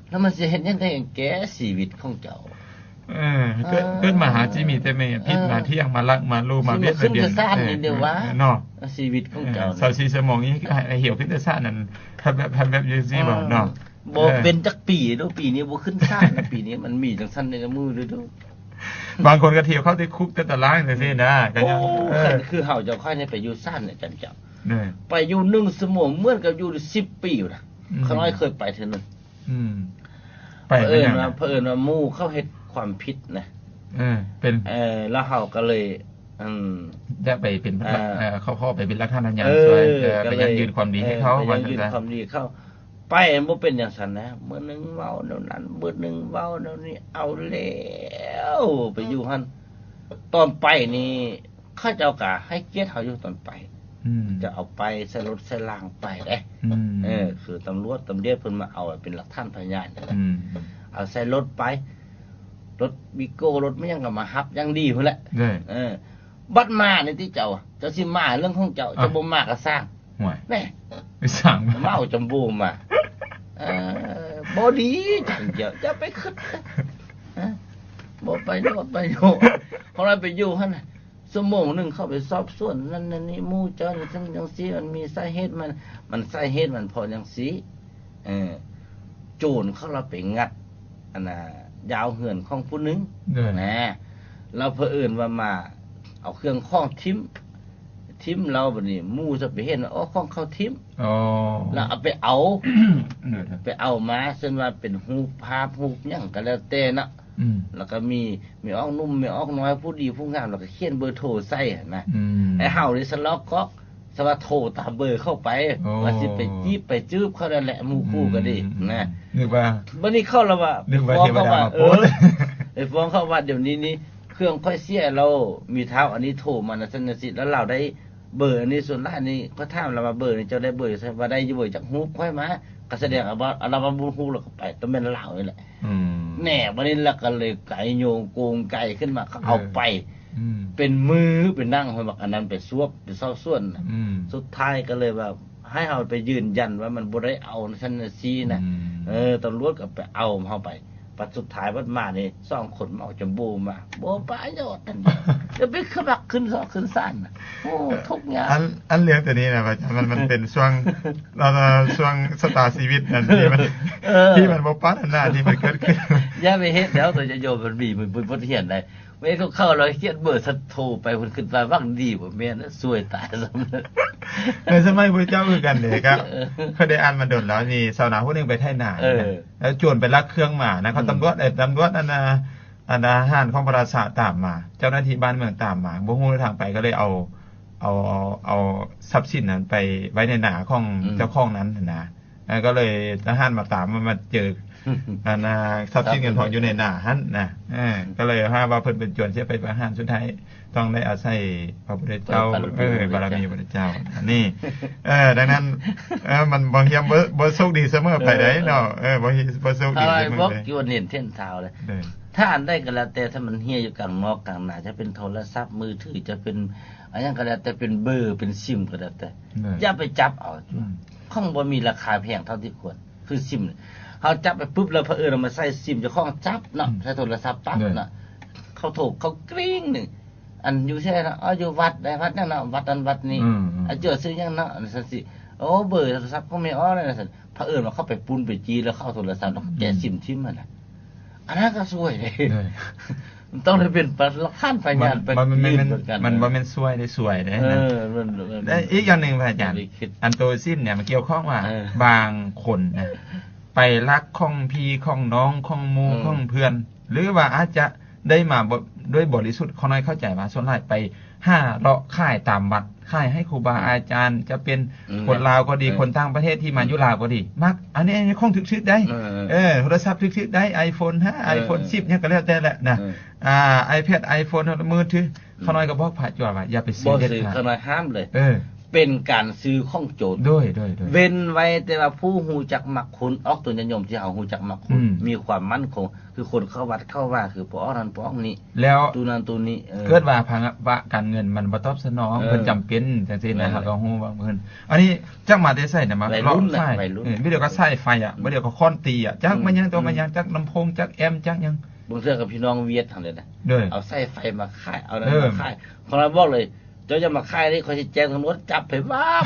ແລ້ວມັນຊິເຮັດຫຍັງໄດ້ແກ່ຊີວິດຂອງເຈົ້າ? ເອີ ເກີດ ເກີດມາຫາຊິມີແຕ່ແມ່ ເອີ ຜິດມາຖຽງ ມາລັກມາລູ ມາບຽດມາບຽນ ເນາະ ຊີວິດຂອງເຈົ້າ ເອີ ຊາວສີ່ຊົ່ວໂມງນີ້ ໃຫ້ ໃຫ້ຫຽວຂຶ້ນແຕ່ຊາດນັ້ນ ແບບ ແບບ ແບບຈັ່ງຊີ້ບໍ່ເນາະ? ບໍ່ ເອີ ເປັນຈັກປີເດ້ ປີນີ້ບໍ່ຂຶ້ນສານນະ ປີນີ້ມັນມີຈັ່ງຊັ້ນໃນມື້ເດ້. ບາງຄົນກໍຖຽວເຂົ້າແຕ່ຄຸກແຕ່ຕາລາງຈັ່ງຊີ້ນະ ກໍຍັງ ໂອ້ ເອີ ຄືເຮົາເຈົ້າຂ້ອຍນີ້ໄປຢູ່ສານນະ ຈັ່ງ ເອີ ໄປຢູ່ໜຶ່ງຊົ່ວໂມງ ເໝືອນກັບຢູ່ສິບປີນະ. ອືມ ຂ້ານ້ອຍເຄີຍໄປເທື່ອໜຶ່ງ. ອືມ ໄປເປັນຫຍັງ? ເຜີອິນວ່າ ເຜີອິນວ່າໝູ່ເຂົາເຮັດຄວາມຜິດນະ. ເອີ ເປັນ ເອີ ແລ້ວເຮົາກໍເລີຍ ອືມ ຢາກໄປເປັນ ເອີ ເອີ ເຂົາຂໍໄປເປັນຫຼັກຖານພະຍານ ເອີ ຊ່ວຍ ເອີ ກໍເລີຍໄປຢັ້ງຢືນຄວາມດີໃຫ້ເຂົາ ເອີ ວ່າຊັ້ນຊະ ໄປຍັງຢືນຄວາມດີເຂົາ. ໄປບໍ່ເປັນຫຍັງຊັ້ນນະ ມື້ໜຶ່ງເວົ້າແນວນັ້ນ ມື້ໜຶ່ງເວົ້າແນວນີ້ ເອົາແລ້ວ ໄປຢູ່ຫັ້ນ ຕອນໄປນີ້ ເຂົາເຈົ້າກໍໃຫ້ກຽດເຮົາຢູ່ຕອນໄປ. ອືມ ຈະເອົາໄປໃສ່ລົດໃສ່ລາງໄປເດ້. ອືມ ເອີ ຄືຕຳຫຼວດຕຳຫຼຽດເພິ່ນມາເອົາໄວ້ເປັນຫຼັກຖານພະຍານນີ້ແຫຼະ. ອືມ ເອົາໃສ່ລົດໄປ ລົດວີໂກ້ ລົດແມ່ນຫຍັງກໍມາຮັບຢ່າງດີພຸ້ນແຫຼະ. ເອີ ບັດມານີ້ຕິເຈົ້າ ເຈົ້າຊິມາເລື່ອງຂອງເຈົ້າ ເຈົ້າບໍ່ມາກໍຊ່າງ. ຫ້ວຍ ແນ່ ໄປສ້າງມາ ເມົາຈຳໂບມາ. ເອີ ບໍ່ດີຈັ່ງເຈົ້າ ຢ່າໄປຄິດ ເອີ ບໍ່ໄປໂນດໄປໂນດ. ເຮົາໄດ້ໄປຢູ່ຫັ້ນນະ ຊົ່ວໂມງໜຶ່ງເຂົ້າໄປສອບສວນນັ້ນນັ້ນນີ້ ໝູ່ເຈົ້າຈັ່ງຊັ້ນຈັ່ງຊີ້ ມັນມີສາເຫດມັນ ມັນສາເຫດມັນເພາະຈັ່ງຊີ້. ເອີ ໂຈນເຂົາລະໄປງັດ ອັນນ່າ ຢາວເຮືອນຂອງຜູ້ໜຶ່ງ ໂດຍ ນະ ລະເຜີອິນວ່າມາເອົາເຄື່ອງຂອງຖິ້ມ ຖິ້ມແລ້ວບັດນີ້ໝູ່ຈະໄປເຫັນວ່າ ໂອ້ ຂອງເຂົາຖິ້ມ ອໍ ລະເອົາໄປເອົາ ໂດຍ ໄປເອົາມາ ເຊັ່ນວ່າເປັນຮູບພາບຮູບຫຍັງກໍແລ້ວແຕ່ເນາະ. ອືມ ລະກໍມີແມ່ອອກໜຸ່ມແມ່ອອກນ້ອຍ ຜູ້ດີຜູ້ງາມ ລະກໍຂຽນເບີໂທໃສ່ຫັ້ນນະ. ອືມ ໄອ້ເຮົານີ້ສະລອກກອກ ສະວ່າໂທຕາມເບີເຂົ້າໄປ ໂອ້ ວ່າຊິໄປຈີບໄປຈືບເຂົານັ້ນແຫຼະ ໝູ່ຄູ່ກໍດີ ອືມ ນະ ນຶກວ່າ ບັດນີ້ເຂົາລະວ່າ ນຶກວ່າເທວະດາມາໂປດ ເອີ ໄປຟ້ອງເຂົາວ່າ ດຽວນີ້ນີ້ ເຄື່ອງຂ້ອຍເສຍແລ້ວ ມີທ້າວອັນນີ້ໂທມາ ນັ້ນຊັ້ນຈັ່ງຊີ້ ແລ້ວລາວໄດ້ເບີອັນນີ້. ສ່ວນຫຼາຍນີ້ ຂ້ອຍຖາມລາວວ່າ ເບີນີ້ເຈົ້າໄດ້ເບີຢູ່ໃສ ວ່າໄດ້ຢູ່ເບີຈາກຮູບຂ້ອຍມາ ກໍສະແດງວ່າ ລາວວ່າບໍ່ຮູ້ ລາວກໍໄປ ຕ້ອງແມ່ນລາວນີ້ແຫຼະ. ອືມ ແນ່ ບັດນີ້ລະກໍເລີຍໄກໂຍງໂກງໄກຂຶ້ນມາ ກໍເອົາໄປ ເອີ ອືມ ເປັນມື້ໄປນັ່ງໃຫ້ບັກອັນນັ້ນໄປສວບ ໄປສອບສວນ. ອືມ ສຸດທ້າຍກໍເລີຍວ່າ ໃຫ້ເຮົາໄປຢືນຢັນວ່າມັນບໍ່ໄດ້ເອົາຊັ້ນຊີ້ນະ. ອືມ ເອີ ຕຳຫຼວດກໍໄປເອົາເຮົາໄປ ບັດສຸດທ້າຍບັດມານີ້ ສອງຄົນເມົາຈຳໂບມາ ບໍ່ປະໂຫຍດນັ້ນ ຈະໄປຂະບັກຂຶ້ນສອກຂຶ້ນສານນະ. ໂອ້ ທຸກຍາກ. ອັນ ອັນເລື່ອງຕົວນີ້ນະ ອາຈານ ມັນ ມັນເປັນຊ່ວງ ລະ ລະ ຊ່ວງຊະຕາຊີວິດນັ້ນທີ່ມັນ ເອີ ທີ່ມັນບໍ່ປາດຖະໜາທີ່ມັນເກີດຂຶ້ນ. ຢ່າໄປເຮັດແລ້ວ ຕົວຍາດໂຍມ ມັນມີ ມັນ ມັນບົດຮຽນໄດ໋. ເວລາເຂົາລະຂຽນເບີ ສັດໂທໄປ ເພິ່ນຄິດວ່າຫວັງດີ ບໍ່ແມ່ນ ຊວຍຕາຍຊ້ຳ. ໃນສະໄໝພະເຈົ້າຄືກັນເດ້ ກໍເຄີຍໄດ້ອ່ານມາດົນແລ້ວ ມີຊາວນາຜູ້ໜຶ່ງໄປໄຖນາ ເອີ ແລ້ວໂຈນໄປລັກເຄື່ອງມານະ ເຂົາ ອືມ ຕຳຫຼວດ ເອີ ຕຳຫຼວດ ອັນນ່າ ອັນນ່າ ທະຫານຂອງພະລາຊາຕາມມາ ເຈົ້າໜ້າທີ່ບ້ານເມືອງຕາມມາ ບໍ່ຮູ້ທາງໄປ ກໍເລີຍເອົາ ເອົາ ເອົາ ເອົາຊັບສິນນັ້ນໄປໄວ້ໃນນາຂອງ ອືມ ເຈົ້າຂອງນັ້ນຫັ້ນນະ. ເອີ ກໍເລີຍທະຫານມາຕາມ ມາ ມາເຈີ ອັນນ່າ ຊັບສິນເງິນທອງຢູ່ໃນນາຫັ້ນນະ. ເອີ ກໍເລີຍຫາວ່າເພິ່ນເປັນໂຈນ ຊິໄປປະຫານ ສຸດທ້າຍຕ້ອງໄດ້ອາໄສພະພຸດທະເຈົ້າ ເອີ ບາລະມີພະພຸດທະເຈົ້າ. ອັນນີ້ ເອີ ດັ່ງນັ້ນ ເອີ ມັນບໍ່ຮຽມ ບໍ່ ບໍ່ໂຊກດີສະເໝີໄປໃດເນາະ. ເອີ ເອີ ບໍ່ ບໍ່ໂຊກດີສະເໝີ ບອກຢູ່ເຫັນເຫັນທ້າວເລີຍ. ເອີ ຖ້າອັນໃດກໍແລ້ວແຕ່ ຖ້າມັນເຮ່ຍຢູ່ກາງນອກກາງນາ ຈະເປັນໂທລະສັບມືຖື ຈະເປັນ ອັນຫຍັງກໍແລ້ວແຕ່ ເປັນເບີ ເປັນຊິມກໍແລ້ວແຕ່ ເອີ ຢ່າໄປຈັບເອົາ. ອືມ ຂອງບໍ່ມີລາຄາແພງເທົ່າທີ່ຄວນ ຄືຊິມນີ້ ເຮົາຈັບໄປປຶບ ແລ້ວພະເອີນເອົາມາໃສ່ຊິມເຈົ້າຂອງ ຈັບເນາະ ອືມ ໃສ່ໂທລະສັບປັບ ໂດຍ ເນາະ ເຂົາໂທ ເຂົາກຣິ້ງໜຶ່ງ ອັນຢູ່ໃສເນາະ? ອໍ ຢູ່ວັດໃດ ວັດຫຍັງເນາະ? ວັດນັ້ນວັດນີ້ ອືມ ອືມ ອາເຈີຊື່ຫຍັງເນາະ? ຈັ່ງຊີ້ ໂອ້ ເບີໂທລະສັບຂອງແມ່ອໍ ນັ້ນຊັ້ນ ພະເອີນວ່າເຂົາໄປປຸ້ນໄປຈີ້ ແລ້ວເຂົາເອົາໂທລະສັບ ອືມ ແກະຊິມຖິ້ມຫັ້ນນະ ອັນນັ້ນກໍສວຍເດ້ ໂດຍ ມັນຕ້ອງໄດ້ເປັນຫຼັກຖານພະຍານ ມັນ ມັນ ມັນບໍ່ແມ່ນສວຍເດ້ ສວຍເດ້ ເອີ ນະ ມັນ ມັນ ແລະ ອີກຢ່າງໜຶ່ງພະອາຈານ ອັນໂຕຊິມເນຍ ມັນກ່ຽວຂ້ອງວ່າ ເອີ ບາງຄົນນະ ໄປລັກຂອງພີ່ຂອງນ້ອງຂອງໝູ່ ເອີ ຂອງເພື່ອນ ຫຼືວ່າອາດຈະໄດ້ມາບໍ່ ດ້ວຍບໍລິສຸດ ຂ້ານ້ອຍເຂົ້າໃຈວ່າສ່ວນຫຼາຍໄປຫາເລາະຂາຍຕາມວັດ ຂາຍໃຫ້ຄູບາ ອືມ ອາຈານ ຈະເປັນ ອືມ ຄົນລາວກໍດີ ແມ່ນ ຄົນຕ່າງປະເທດທີ່ມາ ອືມ ຢູ່ລາວກໍດີ ມັກ ອັນນີ້ຂອງຖືກໆໄດ໋ ເອີ ເອີ ໂທລະສັບຖືກໆໄດ໋ ໄອໂຟນຫ້າ ເອີ ໄອໂຟນສິບ ຫຍັງກໍແລ້ວແຕ່ແຫຼະນະ ເອີ ອ່າ ໄອແພດ ໄອໂຟນ ມືຖື ອືມ ຂ້ານ້ອຍກໍບອກພະຈົວວ່າ ຢ່າໄປຊື້ເດັດຂາດ ຂ້ານ້ອຍຫ້າມເລີຍ ເອີ ເປັນການຊື້ຂອງໂຈນ ໂດຍ ໂດຍ ໂດຍ ເວັ້ນໄວ້ແຕ່ວ່າຜູ້ຮູ້ຈັກມັກຄຸນ ອອກຕົນຍາດໂຍມທີ່ເຮົາຮູ້ຈັກມັກຄຸນ ອືມ ມີຄວາມໝັ້ນຄົງ ຄືຄົນເຂົ້າວັດເຂົ້າວາ ຄືບໍ່ອອກນັ້ນບໍ່ອອກນີ້ ແລ້ວຕູ້ນັ້ນຕູ້ນີ້ ເອີ ເກີດວ່າພາລະການເງິນມັນບໍ່ຕອບສະໜອງ ເອີ ເພິ່ນຈຳເປັນຈັ່ງຊີ້ນະ ແມ່ນແຫຼະ ເຮົາກໍຮູ້ວ່າເພິ່ນ ອັນນີ້ຈັກມາແຕ່ໃສນະ ມາເລາະຂາຍ ເອີ ບາດດຽວກໍສາຍໄຟອະ ອືມ ບາດດຽວກໍຄ້ອນຕີອະ ຈັກ ອືມ ແມ່ນຫຍັງຕົວ ອືມ ແມ່ນຫຍັງ ຈັກລຳໂພງ ຈັກແອມ ຈັກຫຍັງ ບາງເທື່ອກໍພີ່ນ້ອງຫວຽດຫັ້ນແຫຼະນະ ໂດຍ ເອົາສາຍໄຟມາຂາຍ ເອົານັ້ນ ເອີ ມາຂາຍ ຂ້ານ້ອຍບອກເລີຍ ເຈົ້າຢ່າມາຂາຍເດ້ ຂ້ອຍຊິແຈ້ງຕຳຫຼວດຈັບໃຫ້ວາບ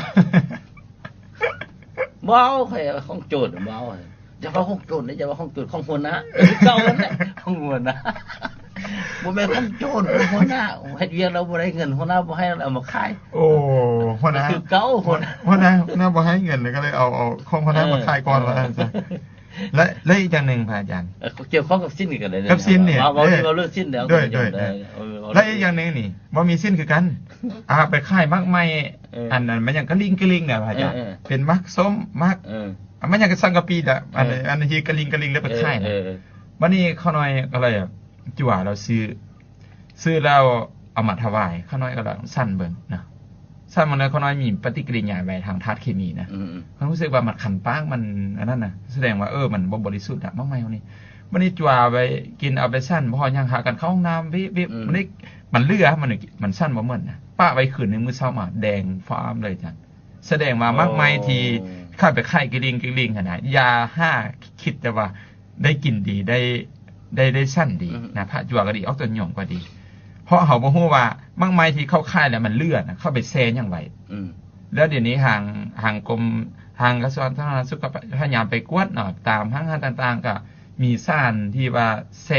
ບໍ່ເອົາ ຂ້ອຍເອົາຂອງໂຈນ ບໍ່ເອົາ ຢ່າເວົ້າຂອງໂຈນເດ້ ຢ່າເວົ້າຂອງໂຈນ ຂອງຫົວໜ້າ ຄືເກົ່າຫັ້ນແຫຼະ ຂອງຫົວໜ້າ ບໍ່ແມ່ນຂອງໂຈນ ຂອງຫົວໜ້າ ເຮັດວຽກແລ້ວບໍ່ໄດ້ເງິນ ຫົວໜ້າບໍ່ໃຫ້ ເອົາມາຂາຍ ໂອ້ ຫົວໜ້າ ຄືເກົ່າ ຫົວໜ້າ ຫົວໜ້າ ຫົວໜ້າບໍ່ໃຫ້ເງິນ ແລ້ວກໍເລີຍເອົາ ເອົາຂອງຫົວໜ້າມາຂາຍກ່ອນ ເອີ ວ່າຊັ້ນຊະ ແລະ ແລະ ອີກຢ່າງໜຶ່ງພະອາຈານ ເອີ ກ່ຽວຂ້ອງກັບສິນນີ້ກໍໄດ້ ກັບສິນນີ້ ເວົ້າ ເອີ ເວົ້າເລື່ອງສິນແລ້ວ ໂດຍ ໂດຍ ໂດຍ ເອີ ເວົ້າ ແລະ ອີກຢ່າງໜຶ່ງນີ້ ບໍ່ມີສິນຄືກັນ ອ່າ ໄປຂາຍໝາກໄມ້ ເອີ ອັນນັ້ນ ມັນຫຍັງກະລິ່ງກະລິ່ງນະພະອາຈານ ເອີ ເອີ ເປັນໝາກສົ້ມ ໝາກ ເອີ ອັນມັນຫຍັງກະສັງກະປີດະ ເອີ ອັນ ເອີ ອັນທີ່ກະລິ່ງກະລິ່ງແລ້ວໄປຂາຍນະ ເອີ ເອີ ບາດນີ້ຂ້ານ້ອຍກໍເລີຍ ຈົວລາວຊື້ ຊື້ແລ້ວເອົາມາຖວາຍ ຂ້ານ້ອຍກໍລອງສັ່ນເບິ່ງນະ ສັ່ນເບິ່ງແລ້ວຂ້ານ້ອຍມີປະຕິກິລິຍາໄວທາງທາດເຄມີນະ ອືມໆ ຂ້ອຍຮູ້ສຶກວ່າມັນຄັນປາກ ມັນອັນນັ້ນນະ ສະແດງວ່າ ເອີ ມັນບໍ່ບໍລິສຸດນະ ໝາກໄມ້ເຮົານີ້ ບາດນີ້ຈົວໄປກິນ ເອົາໄປສັ່ນ ບໍ່ຮອດຫຍັງ ຫາກັນເຂົ້າຫ້ອງນ້ຳ ວິບໆ ອືມ ບາດນີ້ມັນເຫຼືອ ມັນ ມັນສັ່ນບໍ່ໝົດນະ ປະໄວ້ຄືນໜຶ່ງ ມື້ເຊົ້າມາແດງຟ້າມເລີຍ ສະແດງວ່າ ໂອ້ ໝາກໄມ້ທີ່ຂ້າໄປຂາຍກະລິ່ງກະລິ່ງຫັ້ນນະ ຢ່າຫາຄິດແຕ່ວ່າໄດ້ກິນດີ ໄດ້ ໄດ້ ໄດ້ສັນດີ ອືມ ນະ ພະຈົວກໍດີ ອອກຕົນຍອງກໍດີ ເພາະເຮົາບໍ່ຮູ້ວ່າໝາກໄມ້ທີ່ເຂົາຂາຍແລ້ວມັນເຫຼືອນະ ເຂົາໄປແຊ່ຫຍັງໄວ້ ອືມ ແລ້ວດຽວນີ້ທາງ ທາງກົມ ທາງກະຊວງສາທາລະນະສຸກກໍພະຍາຍາມໄປກວດເນາະ ຕາມຫ້າງຮ້ານຕ່າງໆ ກໍມີສານທີ່ວ່າແຊ່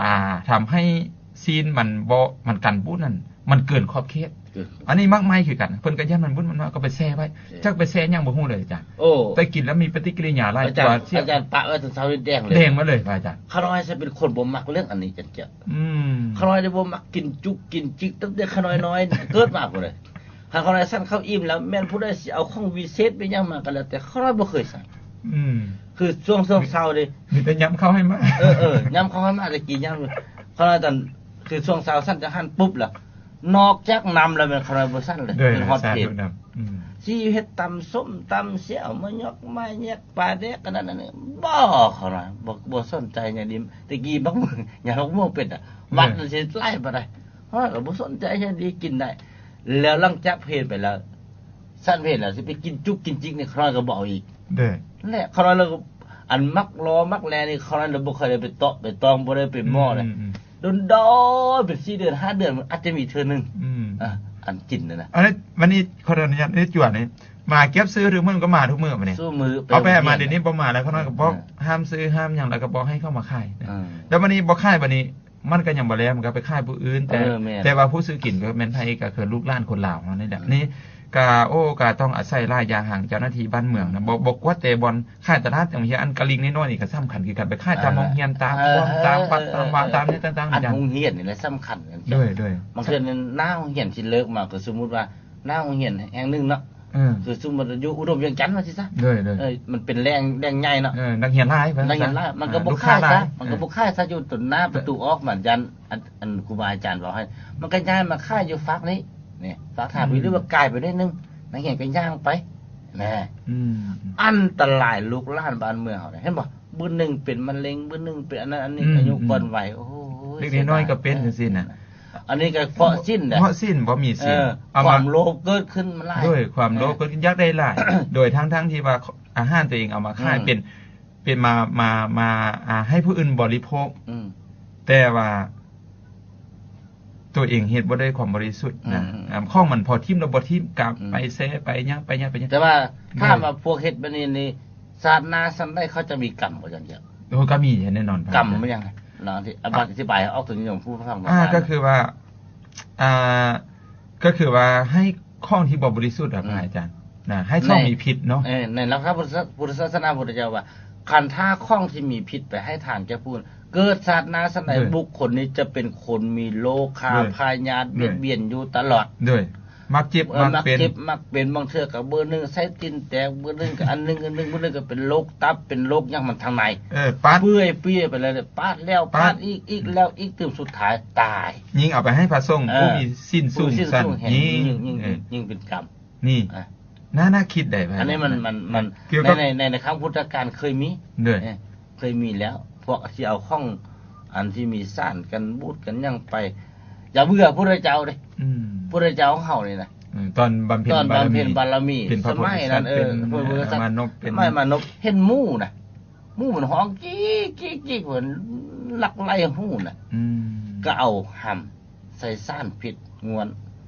ອ່າ ທຳໃຫ້ຊີ້ນມັນບໍ່ ມັນກັນບູດນັ້ນ ມັນເກີນຂອບເຂດ ເກີນຂອບເຂດ ອັນນີ້ໝາກໄມ້ຄືກັນ ເພິ່ນກໍຢ້ານມັນບຸ້ນມັນມາ ກໍໄປແຊ່ໄວ້ ແຊ່ ຈັກໄປແຊ່ຫຍັງບໍ່ຮູ້ເລີຍອາຈານ ໂອ້ ແຕ່ກິນແລ້ວມີປະຕິກິລິຍາຫຼາຍ ອາຈານ ກວ່າ ອາຈານປະໄວ້ຕອນເຊົ້ານີ້ແດງເລີຍ ແດງມາເລີຍພະອາຈານ ຂ້ານ້ອຍຊະເປັນຄົນບໍ່ມັກເລື່ອງອັນນີ້ຈັກເທື່ອ ອືມ ຂ້ານ້ອຍໄດ້ບໍ່ມັກກິນຈຸກກິນຈິກ ຕັ້ງແຕ່ຂ້ານ້ອຍນ້ອຍເກີດມາພຸ້ນເລີຍ ຄັນຂ້ານ້ອຍສັນເຂົ້າອີ່ມແລ້ວ ແມ່ນຜູ້ໃດຊິເອົາຂອງວິເສດໄປຫຍັງມາກໍແລ້ວແຕ່ ຂ້ານ້ອຍບໍ່ເຄີຍສັ່ນ ອືມ ຄືຊ່ວງ ຊ່ວງເຊົ້າເດ້ ມີແຕ່ຍຳເຂົ້າໃຫ້ມາ ເອີ ເອີ ຍຳເຂົ້າໃຫ້ມາ ແຕ່ກີ້ຍາມ ຂ້ານ້ອຍຕອນ ຄືຊ່ວງເຊົ້າສັນຈາກຫັ້ນປຸບລະ ນອກຈາກນ້ຳລະແມ່ນຂ້ານ້ອຍບໍ່ສັນເລີຍ ໂດຍ ເປັນຮອດເພນ ອືມ ຊິເຮັດຕຳສົ້ມຕຳແຈ່ວ ມາຍອກມາແຍກ ປາແດກ ອັນນັ້ນອັນນີ້ ບໍ່ ຂ້ານ້ອຍບໍ່ ບໍ່ສົນໃຈຫຍັງດີ ແຕ່ກີ້ບັກມ່ວງ ຍາບັກມ່ວງເປັນອະ ເອີ ວັດມັນຊິໄຫຼບໍ່ໄດ້ ຂ້ານ້ອຍກໍບໍ່ສົນໃຈຫຍັງດີ ກິນໄດ້ ແລ້ວຫຼັງຈາກເພນໄປແລ້ວ ສັນເພນແລ້ວ ຊິໄປກິນຈຸກກິນຈິກນີ້ ຂ້ານ້ອຍກໍບໍ່ເອົາອີກ ເດ້ ແລະ ຂ້ານ້ອຍລະ ອັນມັກລໍມັກແລນີ້ ຂ້ານ້ອຍລະບໍ່ເຄີຍໄດ້ໄປເຕາະໄປຕອງ ບໍ່ໄດ້ໄປໝໍ້ເລີຍ ອືມ ດົນໆ ເປັນສີ່ເດືອນຫ້າເດືອນ ມັນອາດຈະມີເທື່ອໜຶ່ງ ອືມ ອາ ອັນກິນນັ້ນນະ ອັນນີ້ ວັນນີ້ຂໍອະນຸຍາດ ໃນຈວນນີ້ ມາເກັບຊື້ທຸກມື້ ມັນກໍມາທຸກມື້ບັດນີ້ ເອົາໄປມາດຽວນີ້ບໍ່ມາແລ້ວ ຂ້ານ້ອຍກໍບອກ ເອີ ຫ້າມຊື້ຫ້າມຫຍັງ ແລ້ວກໍບອກໃຫ້ເຂົາມາຂາຍ ເອີ ແລ້ວບັດນີ້ບໍ່ຂາຍ ບັດນີ້ ມັນກໍຍັງບໍ່ແລ້ວ ມັນກໍໄປຂາຍຜູ້ອື່ນ ເອີ ແຕ່ ແມ່ນ ແຕ່ວ່າຜູ້ຊື້ກິນກໍແມ່ນໃຜ ກໍຄືລູກຫຼານຄົນລາວເຮົານີ້ແຫຼະ ອືມ ນີ້ກະ ໂອ້ ກະຕ້ອງອາໄສຫຼາຍຢ່າງທາງເຈົ້າໜ້າທີ່ບ້ານເມືອງນະ ອືມ ບໍ່ ບໍ່ກວດແຕ່ບ່ອນຂາຍຕະຫຼາດ ບາງເທື່ອອັນກະລິ່ງນ້ອຍໆນີ້ກໍສຳຄັນຄືກັນ ໄປຂາຍຕາມ ເອີ ໂຮງຮຽນ ຕາມ ເອີ ວັດ ເອີ ຕາມວັດ ເອີ ຕາມວາ ເອີ ຕາມນີ້ຕ່າງໆ ອາຈານ ໂຮງຮຽນນີ້ແຫຼະສຳຄັນ ໂດຍ ໂດຍ ບາງເທື່ອໜ້າໂຮງຮຽນຊິເລີກມາ ກໍສົມມຸດວ່າ ໜ້າໂຮງຮຽນແຫ່ງໜຶ່ງເນາະ ເອີ ຄືສົມມຸດຢູ່ອຸດົມວຽງຈັນວ່າຊີ້ຊະ ໂດຍ ໂດຍ ເອີ ມັນເປັນແຫຼ່ງ ແຫຼ່ງໃຫຍ່ເນາະ ເອີ ນັກຮຽນຫຼາຍ ນັກຮຽນຫຼາຍ ມັນກໍບໍ່ຂາຍຊະ ມັນກໍບໍ່ຂາຍຊະ ຢູ່ຕົນໜ້າປະຕູອອກ ມັນຢ້ານ ອັນ ອັນຄູບາອາຈານເວົ້າໃຫ້ ມັນກໍຍ້າຍມາຂາຍຢູ່ຟາກນີ້ ນີ້ ຟາກທ່າ ອືມ ຫຼືວ່າກາຍໄປໜ້ອຍໜຶ່ງ ນັກຮຽນກໍຍ່າງໄປ ແນ່ ອືມ ອັນຕະລາຍລູກຫຼານບ້ານເມືອງເຮົາ ເຫັນບໍ່? ບຶດໜຶ່ງເປັນມະເຮັງ ບຶດໜຶ່ງເປັນອັນນັ້ນອັນນີ້ ອືມ ອາຍຸກ່ອນໄວ ອືມ ໂອ້ຍ ເດັກນ້ອຍກໍເປັນ ເອີ ຈັ່ງຊີ້ນະ ອັນນີ້ກໍເພາະສິນນະ ເພາະສິນ ບໍ່ມີສິນ ເອີ ຄວາມໂລບເກີດຂຶ້ນມາຫຼາຍ ໂດຍຄວາມໂລບ ເອີ ເກີດຂຶ້ນ ຢາກໄດ້ຫຼາຍ ໂດຍທັງໆທີ່ວ່າອາຫານຕົວເອງເອົາມາຂາຍ ອືມ ເປັນ ມາ ມາ ມາ ອ່າ ໃຫ້ຜູ້ອື່ນບໍລິໂພກ ອືມ ແຕ່ວ່າຕົວເອງເຮັດບໍ່ດ້ວຍຄວາມບໍລິສຸດນະ ອືມໆໆ ອ່າ ຂອງມັນພໍຖິ້ມແລ້ວບໍ່ຖິ້ມ ກະ ອືມ ໄປແຊ່ໄປຫຍັງໄປຫຍັງໄປຫຍັງ ແຕ່ວ່າ ໂດຍ ຖ້າວ່າພວກເຮັດແບບນີ້ນີ້ ຊາດໜ້າຊາດໃດເຂົາຈະມີກຳບໍ່ຈັ່ງຊີ້? ໂອ້ ກໍມີແນ່ນອນ ກຳແມ່ນຫຍັງ? ລອງອະທິບາຍອອກຕົວຢ່າງໃຫ້ຜູ້ຟັງ ອ່າ ຟັງ ກໍຄືວ່າ ອ່າ ກໍຄືວ່າໃຫ້ຂອງທີ່ບໍ່ບໍລິສຸດອະ ອືມ ພະອາຈານນະ ໃຫ້ຂອງມີພິດເນາະ ເອີ ໃນຫຼັກທຳພຸດທະ ພຸດທະສາສະໜາ ພຸດທະເຈົ້າວ່າ ຄັນຖ້າຂອງທີ່ມີພິດໄປໃຫ້ທານແກ່ຜູ້ອື່ນ ເກີດຊາດໜ້າຊາດໃດ ໂດຍ ບຸກຄົນນີ້ຈະເປັນຄົນມີໂລຄາ ໂດຍ ພະຍາດ ໂດຍ ບຽດບຽນຢູ່ຕະຫຼອດ ໂດຍ ມັກເຈັບ ເອີ ມັກເປັນ ມັກເຈັບມັກເປັນ ບາງເທື່ອກໍເບີໜຶ່ງໃສ່ຕີນແຕກ ເບີໜຶ່ງກໍອັນໜຶ່ງ ອັນໜຶ່ງ ເບີໜຶ່ງກໍເປັນໂລກຕັບ ເປັນໂລກຫຍັງມັນທາງໃນ ເອີ ປາດ ເປື່ອຍເປື່ອຍໄປເລີຍ ປາດແລ້ວ ປາດ ປາດອີກ ອີກແລ້ວອີກ ຕື່ມສຸດທ້າຍຕາຍ ຍິ່ງເອົາໄປໃຫ້ພະສົງ ເອີ ຜູ້ມີສິນສູງ ຜູ້ມີສິນສູງ ຊັ້ນ ຍິ່ງ ຍິ່ງ ເອີ ຍິ່ງເປັນກຳ ນີ້ ອ່ະ ໜ້າ ໜ້າຄິດໄດ້ ອັນນີ້ມັນ ມັນ ມັນ ໃນ ໃນ ໃນຄັ້ງພຸດທະການເຄີຍມີ ໂດຍ ເອີ ເຄີຍມີແລ້ວ ພວກທີ່ເອົາຂອງອັນທີ່ມີສານກັນບູດກັນຫຍັງໄປ ຢ່າເບື່ອພະພຸດທະເຈົ້າເດ້ ອືມ ພະພຸດທະເຈົ້າຂອງເຮົານີ້ນະ ອືມ ຕອນບຳເພັນ ຕອນບຳເພັນບາລະມີ ບາລະມີ ເປັນພະໂພທິສັດ ເປັນ ເອີ ເປັນ ເປັນ ເປັນ ອາ ມານົບ ເປັນ ມານົບ ເຫັນໝູນະ ໝູມັນຮ້ອງກີກໆໆ ເພິ່ນລັກໄລ່ຫູນະ ອືມ ກໍເອົາຫຳໃສ່ສານພິດງວນ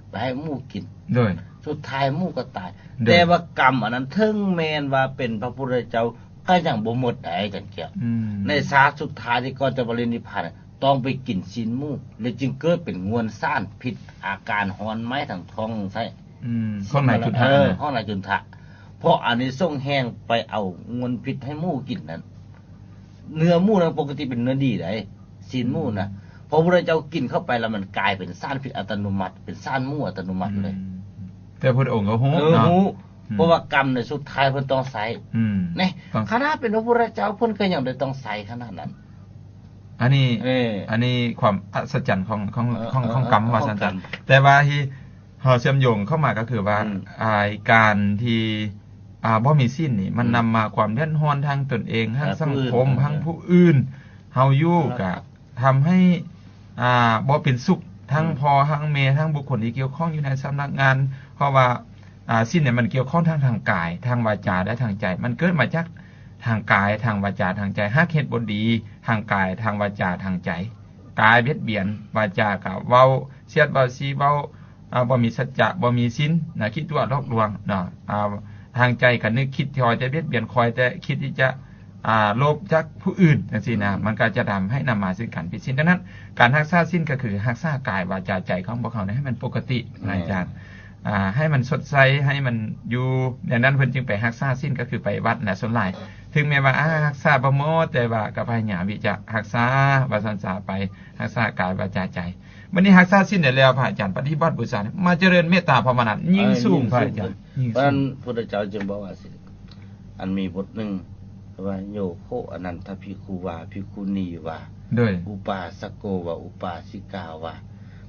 ໄປໃຫ້ໝູກິນ ໂດຍ ສຸດທ້າຍໝູກໍຕາຍ ໂດຍ ແຕ່ວ່າກຳອັນນັ້ນ ເຖິງແມ່ນວ່າເປັນພະພຸດທະເຈົ້າ ກໍຍັງບໍ່ໝົດໄດ໋ ອາຈານແກ້ວ ອືມ ໃນຊາດສຸດທ້າຍທີ່ກ່ອນຈະປະລິນິບພານ ຕ້ອງໄປກິນຊີ້ນໝູ ແລ້ວຈຶ່ງເກີດເປັນງວນສານພິດ ອາການຮ້ອນໄໝ້ທັງທ້ອງໄສ້ ອືມ ຂອງນາຍຈຸນທະ ເອີ ນະ ຂອງນາຍຈຸນທະ ເພາະອານິສົງແຫ່ງໄປເອົາງວນພິດໃຫ້ໝູກິນນັ້ນ ເນື້ອໝູນັ້ນປົກກະຕິເປັນເນື້ອດີໃດ໋ ຊີ້ນໝູນະ ອືມ ເພາະພະພຸດທະເຈົ້າກິນເຂົ້າໄປແລ້ວ ມັນກາຍເປັນສານພິດອັດຕະໂນມັດ ເປັນສານໝູອັດຕະໂນມັດເລີຍ ອືມ ແຕ່ພະພຸດທະອົງກໍຮູ້ ເອີ ເນາະ ຮູ້ ອືມ ເພາະວ່າກຳໃນສຸດທ້າຍເພິ່ນຕ້ອງໃຊ້ ອືມ ນີ້ ຕ້ອງ ຂະໜາດເປັນພະພຸດທະເຈົ້າ ເພິ່ນກໍຍັງໄດ້ຕ້ອງໃຊ້ຂະໜາດນັ້ນ ອັນນີ້ ເອີ ອັນນີ້ຄວາມອັດສະຈັນຂອງ ຂອງ ເອີ ຂອງ ເອີ ຂອງກຳ ເອີ ວ່າຊັ້ນຊະ ຂອງກຳ ແຕ່ວ່າທີ່ ເຮົາເຊື່ອມໂຍງເຂົ້າມາກໍຄືວ່າ ອືມ ອາ ການທີ່ ອາ ບໍ່ມີສິນນີ້ ມັນ ອືມ ນຳມາຄວາມເດືອດຮ້ອນທາງຕົນເອງ ທາງສັງຄົມ ເອີ ທາງຜູ້ອື່ນ ເຮົາຢູ່ ແລ້ວກໍທຳໃຫ້ ອາ ບໍ່ເປັນສຸກ ທັງ ອືມ ພໍ່ ທັງແມ່ ທັງບຸກຄົນທີ່ກ່ຽວຂ້ອງຢູ່ໃນສຳນັກງານ ເພາະວ່າ ອາ ສິນນີ້ມັນກ່ຽວຂ້ອງທັງທາງກາຍ ທາງວາຈາ ແລະ ທາງໃຈ ມັນເກີດມາຈາກທາງກາຍ ທາງວາຈາ ທາງໃຈ ຫາກເຮັດບໍ່ດີ ທາງກາຍ ທາງວາຈາ ທາງໃຈ ກາຍບຽດບຽນ ວາຈາກໍເວົ້າສຽດເວົ້າສີ ເວົ້າ ອາ ບໍ່ມີສັດຈະ ບໍ່ມີສິນນະ ຂີ້ຕົວະຫຼອກລວງເນາະ ອາ ທາງໃຈກໍນຶກຄິດຄອຍແຕ່ບຽດບຽນ ຄອຍແຕ່ຄິດທີ່ຈະ ອາ ໂລບຈາກຜູ້ອື່ນ ຈັ່ງຊີ້ນະ ອືມ ມັນກໍຈະທຳໃຫ້ນຳມາເຊິ່ງການຜິດສິນ. ດັ່ງນັ້ນ ການຮັກສາສິນກໍຄືຮັກສາກາຍ ວາຈາ ໃຈຂອງພວກເຮົາໃຫ້ມັນປົກກະຕິ ແມ່ນ ອາຈານ ອາ ໃຫ້ມັນສົດໃສ ໃຫ້ມັນຢູ່ ດັ່ງນັ້ນເພິ່ນຈຶ່ງໄປຮັກສາສິນ ກໍຄືໄປວັດນະ ສ່ວນຫຼາຍ ເຖິງແມ່ນວ່າ ອາ ຮັກສາບໍ່ໝົດ ແຕ່ວ່າກໍພະຍາຍາມທີ່ຈະຮັກສາ ວ່າຊັ້ນຊະ ໄປຮັກສາກາຍ ວາຈາ ໃຈ. ບັດນີ້ຮັກສາສິນໄດ້ແລ້ວ ພະອາຈານ ປະຕິບັດບູຊາ ມາຈະເລີນເມດຕາພາວະນາ ຍິ່ງ ເອີ ຍິ່ງສູງ ພະອາຈານ ຍິ່ງສູງ. ເພາະນັ້ນ ພຸດທະເຈົ້າຈຶ່ງບອກວ່າ ອັນມີບົດໜຶ່ງວ່າ ໂຍໂຄອະນັນທະພິກຂຸວາ ພິກຂຸນີວາ ໂດຍ ອຸປາສະໂກວາ ອຸປາສິກາວາ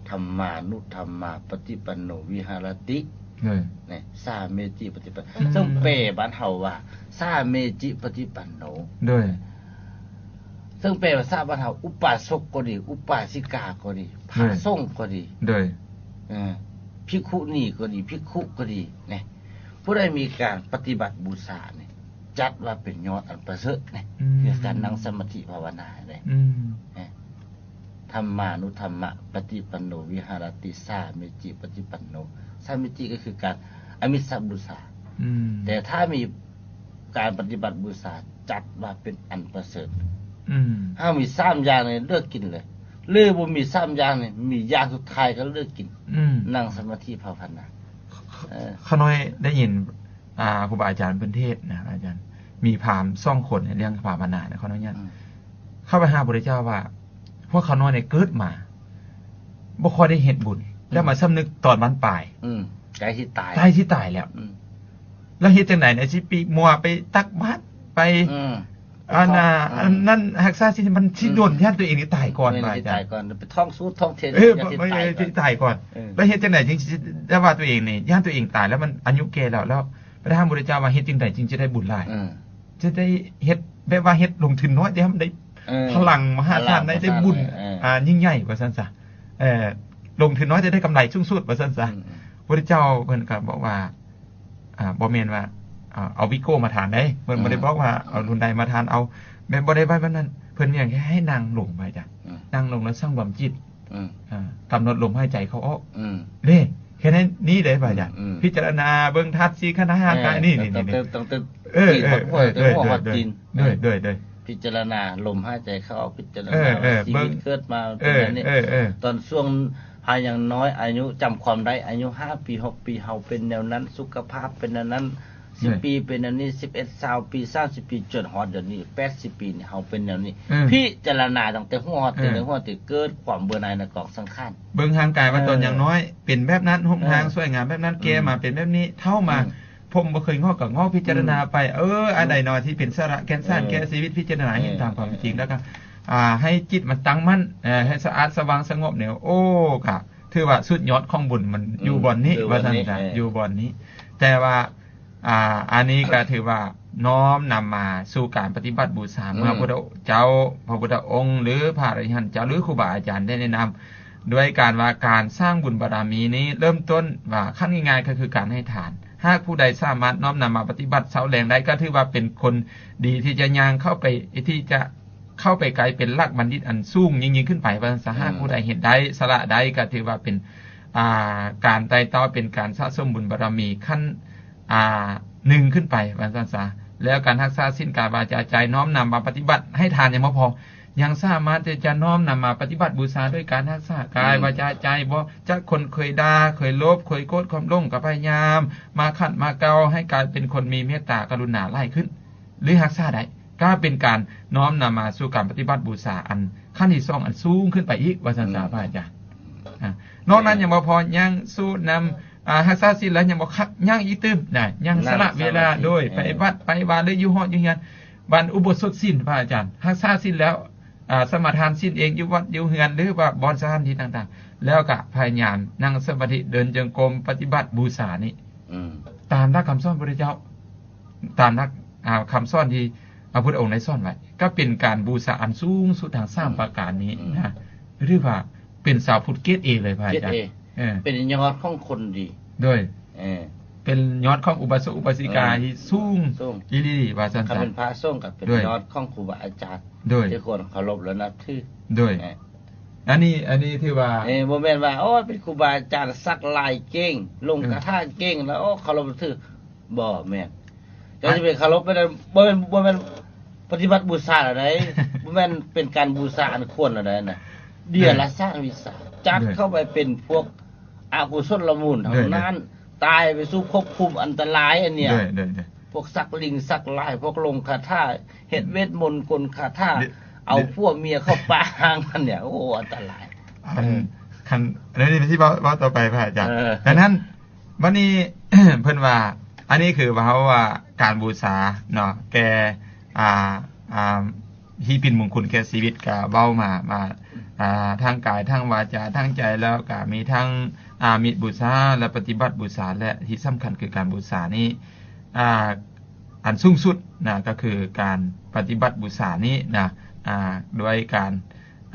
ທຳມານຸທຳມາປະຕິປັນໂນ ວິຫາຣະຕິ ໂດຍ ນີ້ ສາເມຈິປະຕິປັນ ອືມ ເຊິ່ງແປບ້ານເຮົາວ່າ ສາເມຈິປະຕິປັນໂນ ໂດຍ ເຊິ່ງແປພາສາບ້ານເຮົາ ອຸປາສົກກໍດີ ອຸປາສິກາກໍດີ ພະ ໂດຍ ສົງກໍດີ ໂດຍ ເອີ ພິກຂຸນີກໍດີ ພິກຂຸກໍດີ ນີ້ ຜູ້ໃດມີການປະຕິບັດບູຊານີ້ ຈັດວ່າເປັນຍອດອັນປະເສີດນີ້ ອືມ ຄືການນັ່ງສະມາທິພາວະນານີ້ ອືມ ທຳມານຸທຳມະປະຕິປັນໂນ ວິຫາຣະຕິ ສາເມຈິປະຕິປັນໂນ ສາເມຈິກໍຄືການອະມິດສະບູຊາ ອືມ ແຕ່ຖ້າມີການປະຕິບັດບູຊາ ຈັດວ່າເປັນອັນປະເສີດ ອືມ ຖ້າມີສາມຢ່າງນີ້ເລືອກກິນເລີຍ ຫຼືບໍ່ມີສາມຢ່າງນີ້ ມີຢ່າງສຸດທ້າຍກໍເລືອກກິນ ອືມ ນັ່ງສະມາທິພາວະນາ ເອີ ຂ້ານ້ອຍໄດ້ຍິນ ອ່າ ຄູບາອາຈານເພິ່ນເທດນະ ອາຈານ ມີພາມສອງຄົນໃນເລື່ອງພາວະນານະ ຂໍອະນຸຍາດ ອືມ ເຂົ້າໄປຫາພະພຸດທະເຈົ້າວ່າ ພວກຂ້ານ້ອຍນີ້ເກີດມາ ບໍ່ຄ່ອຍໄດ້ເຮັດບຸນ ອືມ ແລ້ວມາສຳນຶກຕອນບັ້ນປາຍ ອືມ ໃກ້ຊິຕາຍ ໃກ້ຊິຕາຍແລ້ວ ອືມ ແລ້ວເຮັດຈັ່ງໃດນະ ຊິປີກມົວໄປຕັກບາດ ໄປ ອືມ ອັນນະ ອືມ ອັນນັ້ນຮັກສາສິນ ມັນຊິ ອືມ ດົນ ຢ້ານຕົວເອງນີ້ຕາຍກ່ອນ ແມ່ນ ວ່າ ຊິຕາຍກ່ອນ ໄປທ່ອງສູດທ່ອງເທນ ເອີ ຊິຕາຍກ່ອນ ເອີ ຊິຕາຍກ່ອນ ເອີ ແລ້ວເຮັດຈັ່ງໃດຈຶ່ງຊິ ແຕ່ວ່າຕົວເອງນີ້ ຢ້ານຕົວເອງຕາຍ ແລ້ວມັນອາຍຸແກ່ແລ້ວ ແລ້ວໄປຖາມພຸດທະເຈົ້າວ່າ ເຮັດຈັ່ງໃດຈຶ່ງຈະໄດ້ບຸນຫຼາຍ ເອີ ຈະໄດ້ເຮັດແບບວ່າເຮັດລົງທຶນນ້ອຍ ແຕ່ໃຫ້ມັນໄດ້ ເອີ ພະລັງມະຫາສານ ໄດ້ ໄດ້ບຸນ ເອີ ອ່າ ຍິ່ງໃຫຍ່ວ່າຊັ້ນຊະ ເອີ ລົງທຶນນ້ອຍ ແຕ່ໄດ້ກຳໄລສູງສຸດວ່າຊັ້ນຊະ ອືມ ພຸດທະເຈົ້າເພິ່ນກໍບອກວ່າ ອ່າ ບໍ່ແມ່ນວ່າ ອ່າ ເອົາວິໂກ້ມາທານໄດ໋ ເພິ່ນບໍ່ໄດ້ບອກວ່າເອົາລຸນໃດມາທານ ເອົາແບບບໍ່ໄດ້ໄວ້ແບບນັ້ນ ເພິ່ນຢາກໃຫ້ນັ່ງລົງ ພະອາຈານ ອືມ ນັ່ງລົງແລ້ວສັງວຳຈິດ ອືມ ອ່າ ກຳນົດລົມຫາຍໃຈເຂົ້າອອກ ອືມ ເດ້ ເຮັດໃຫ້ນີ້ເດ້ ພະອາຈານ ອືມ ອືມ ພິຈາລະນາເບິ່ງທາດສີ່ຂັນຫ້າ ເອີ ຮ່າງກາຍ ນີ້ ນີ້ ນີ້ ເອີ ຕັ້ງແຕ່ຫົວຮອດຕີນ ໂດຍ ໂດຍ ໂດຍ ໂດຍ ພິຈາລະນາລົມຫາຍໃຈເຂົ້າອອກ ພິຈາລະນາ ເອີ ເອີ ວ່າຊີວິດເກີດມາເປັນແນວນີ້ ເອີ ເອີ ຕອນຊ່ວງ ພາຍັງນ້ອຍ ອາຍຸຈຳຄວາມໄດ້ ອາຍຸຫ້າປີ ຫົກປີ ເຮົາເປັນແນວນັ້ນ ສຸຂະພາບເປັນແນວນັ້ນ ສິບປີເປັນແນວນີ້ ສິບເອັດ ຊາວປີ ສາມສິບປີ ຈົນຮອດດຽວນີ້ ແປດສິບປີນີ້ ເຮົາເປັນແນວນີ້ ເອີ ພິຈາລະນາຕັ້ງແຕ່ຫົວຮອດຕີນ ເອີ ເລີຍ ຫົວແຕ່ເກີດຄວາມເບື່ອໜ່າຍໃນກອງສັງຂານ ເບິ່ງຮ່າງກາຍວ່າ ເອີ ຕອນຍັງນ້ອຍເປັນແບບນັ້ນ ຮູບຮ່າງ ເອີ ສວຍງາມແບບນັ້ນ ແກ່ມາເປັນແບບນີ້ ເຖົ້າມາ ເອີ ຜົມບໍ່ເຄີຍງອກກໍງອກ ພິຈາລະນາໄປ ເອີ ອັນໃດເນາະທີ່ເປັນສາລະແກ່ນສານ ເອີ ແກ່ຊີວິດ ພິຈາລະນາເຫັນຕາມຄວາມເປັນຈິງ ເອີ ແລ້ວກໍ ອ່າ ໃຫ້ຈິດມັນຕັ້ງໝັ້ນ ເອີ ໃຫ້ສະອາດສະຫວ່າງສະຫງົບນີ້ ໂອ້ ກະຖືວ່າສຸດຍອດຂອງບຸນມັນ ອືມ ຢູ່ບ່ອນນີ້ ຢູ່ບ່ອນນີ້ ວ່າຊັ້ນຊະ ເອີ ຢູ່ບ່ອນນີ້ ແຕ່ວ່າ ອ່າ ອັນນີ້ກໍຖືວ່ານ້ອມນຳມາສູ່ການປະຕິບັດບູຊາ ອືມ ເມື່ອພະພຸດທະເຈົ້າ ພະພຸດທະອົງ ຫຼື ພະອະລິຫັນເຈົ້າ ຫຼື ຄູບາອາຈານໄດ້ແນະນຳ ດ້ວຍການວ່າການສ້າງບຸນບາລະມີນີ້ ເລີ່ມຕົ້ນວ່າຂັ້ນງ່າຍໆ ກໍຄືການໃຫ້ທານ. ຫາກຜູ້ໃດສາມາດນ້ອມນຳມາປະຕິບັດເຊົ້າແລງໄດ້ ກໍຖືວ່າເປັນຄົນດີທີ່ຈະຍ່າງເຂົ້າໄປ ທີ່ຈະເຂົ້າໄປໃກ້ເປັນຫຼັກບັນດິດອັນສູງຍິ່ງໆຂຶ້ນໄປ ວ່າຊັ້ນຊະ. ຫາກ ອືມ ຜູ້ໃດເຮັດໄດ້ ສະຫຼະໄດ້ ກໍຖືວ່າເປັນ ອ່າ ການໄຕ່ເຕົ້າ ເປັນການສະສົມບຸນບາລະມີຂັ້ນ ອ່າ ໜຶ່ງຂຶ້ນໄປ ວ່າຊັ້ນຊະ. ແລ້ວການຮັກສາສິນ ກາຍ ວາຈາ ໃຈ ນ້ອມນຳມາປະຕິບັດໃຫ້ທານຍັງບໍ່ພໍ ຍັງສາມາດທີ່ຈະນ້ອມນຳມາປະຕິບັດບູຊາດ້ວຍການຮັກສາກາຍ ອືມ ວາຈາ ໃຈ ບໍ່ຈັກຄົນເຄີຍດ່າ ເຄີຍໂລບ ເຄີຍໂກດ ຄວາມຫຼົງ ກໍພະຍາຍາມມາຂັດມາເກົາໃຫ້ກາຍເປັນຄົນມີເມດຕາກະລຸນາຫຼາຍຂຶ້ນ ຫຼື ຮັກສາໄດ້ ກໍເປັນການນ້ອມນຳມາສູ່ການປະຕິບັດບູຊາອັນຂັ້ນທີສອງ ອັນສູງຂຶ້ນໄປອີກ ວ່າຊັ້ນຊະ ອືມ ພະອາຈານ. ອ່າ ນອກນັ້ນ ແມ່ນ ຍັງບໍ່ພໍ ຍັງສູ້ນຳ ອ່າ ຮັກສາສິນແລ້ວຍັງບໍ່ຄັກ ຍັງອີກຕື່ມນະ ຍັງສະຫຼະເວລາ ສະຫຼະສິນ ໂດຍ ເອີ ໄປວັດໄປວາ ຫຼື ຢູ່ຫໍຢູ່ເຮືອນ ວັນອຸໂບສົດສິນ ພະອາຈານ ຮັກສາສິນແລ້ວ ອ່າ ສະມາທານສິນເອງຢູ່ວັດຢູ່ເຮືອນ ຫຼືວ່າບ່ອນສະຖານທີ່ຕ່າງໆ ແລ້ວກະພະຍາຍາມນັ່ງສະມາທິ ເດີນຈົງກົມ ປະຕິບັດບູຊານີ້ ອືມ ຕາມຫຼັກຄຳສອນພະພຸດທະເຈົ້າ ຕາມຫຼັກ ອ່າ ຄຳສອນທີ່ພະພຸດທະອົງໄດ້ສອນໄວ້ ກໍເປັນການບູຊາອັນສູງສຸດທັງສາມ ອືມ ປະການນີ້ ອືມ ນະ ຖືວ່າເປັນຊາວພຸດເກຣດເອເລີຍ ພະອາຈານ ເກຣດເອ ເອີ ເປັນຍອດຂອງຄົນດີ ໂດຍ ເອີ ເປັນຍອດຂອງອຸບາສົກອຸບາສິກາ ເອີ ທີ່ສູງ ສູງອີ່ຫຼີ ວ່າຊັ້ນຊະ. ຄັນເປັນພະສົງກໍເປັນ ໂດຍ ຍອດຂອງຄູບາອາຈານ ໂດຍ ທີ່ຄວນເຄົາລົບ ແລະ ນັບຖື ໂດຍ ເອີ ອັນນີ້ ອັນນີ້ຖືວ່າ ເອີ ບໍ່ແມ່ນວ່າ ໂອ້ຍ ເປັນຄູບາອາຈານສັກລາຍເກັ່ງ ລົງ ເອີ ຄາຖາເກັ່ງ ແລ້ວ ໂອ້ ເຄົາລົບນັບຖື ບໍ່ແມ່ນ ເຈົ້າຊິໄປເຄົາລົບໄປໄດ້ ບໍ່ແມ່ນ ບໍ່ແມ່ນປະຕິບັດບູຊາແລ້ວໃດ ບໍ່ແມ່ນເປັນການບູຊາອັນຄວນແລ້ວໃດນະ ເດຍລະສານວິຊາ ຈັດເຂົ້າໄປເປັນພວກອະກຸສົນລະມູນທັງນັ້ນ ຕາຍໄປສູ່ພົບພູມອັນຕະລາຍອັນເນີ້ຍ ໂດຍ ໂດຍ ໂດຍ ພວກສັກລິງສັກລາຍ ພວກລົງຄາຖາ ເຮັດເວດມົນກົນຄາຖາ ເດ ເອົາຜົວເມຍເຂົ້າປ່າຮ້າງອັນເນີ້ຍ ໂອ້ ອັນຕະລາຍ ອັນ ເອີ ຄັນ ອັນນີ້ທີ່ເວົ້າ ເວົ້າຕໍ່ໄປ ພະອາຈານ ເອີ ດັ່ງນັ້ນ ບັດນີ້ ເພິ່ນວ່າ ອັນນີ້ຄືວ່າເຮົາວ່າການບູຊາເນາະ ແກ່ ອ່າ ອ່າ ທີ່ເປັນມຸງຄຸນແກ່ຊີວິດ ກະເວົ້າມາວ່າ ອ່າ ທາງກາຍ ທາງວາຈາ ທາງໃຈ ແລ້ວກະມີທັງ ອ່າ ມິດບູຊາ ແລະ ປະຕິບັດບູຊາ ແລະ ທີ່ສຳຄັນຄືການບູຊານີ້ ອ່າ ອັນສູງສຸດນະ ກໍຄືການປະຕິບັດບູຊານີ້ນະ ອ່າ ດ້ວຍການ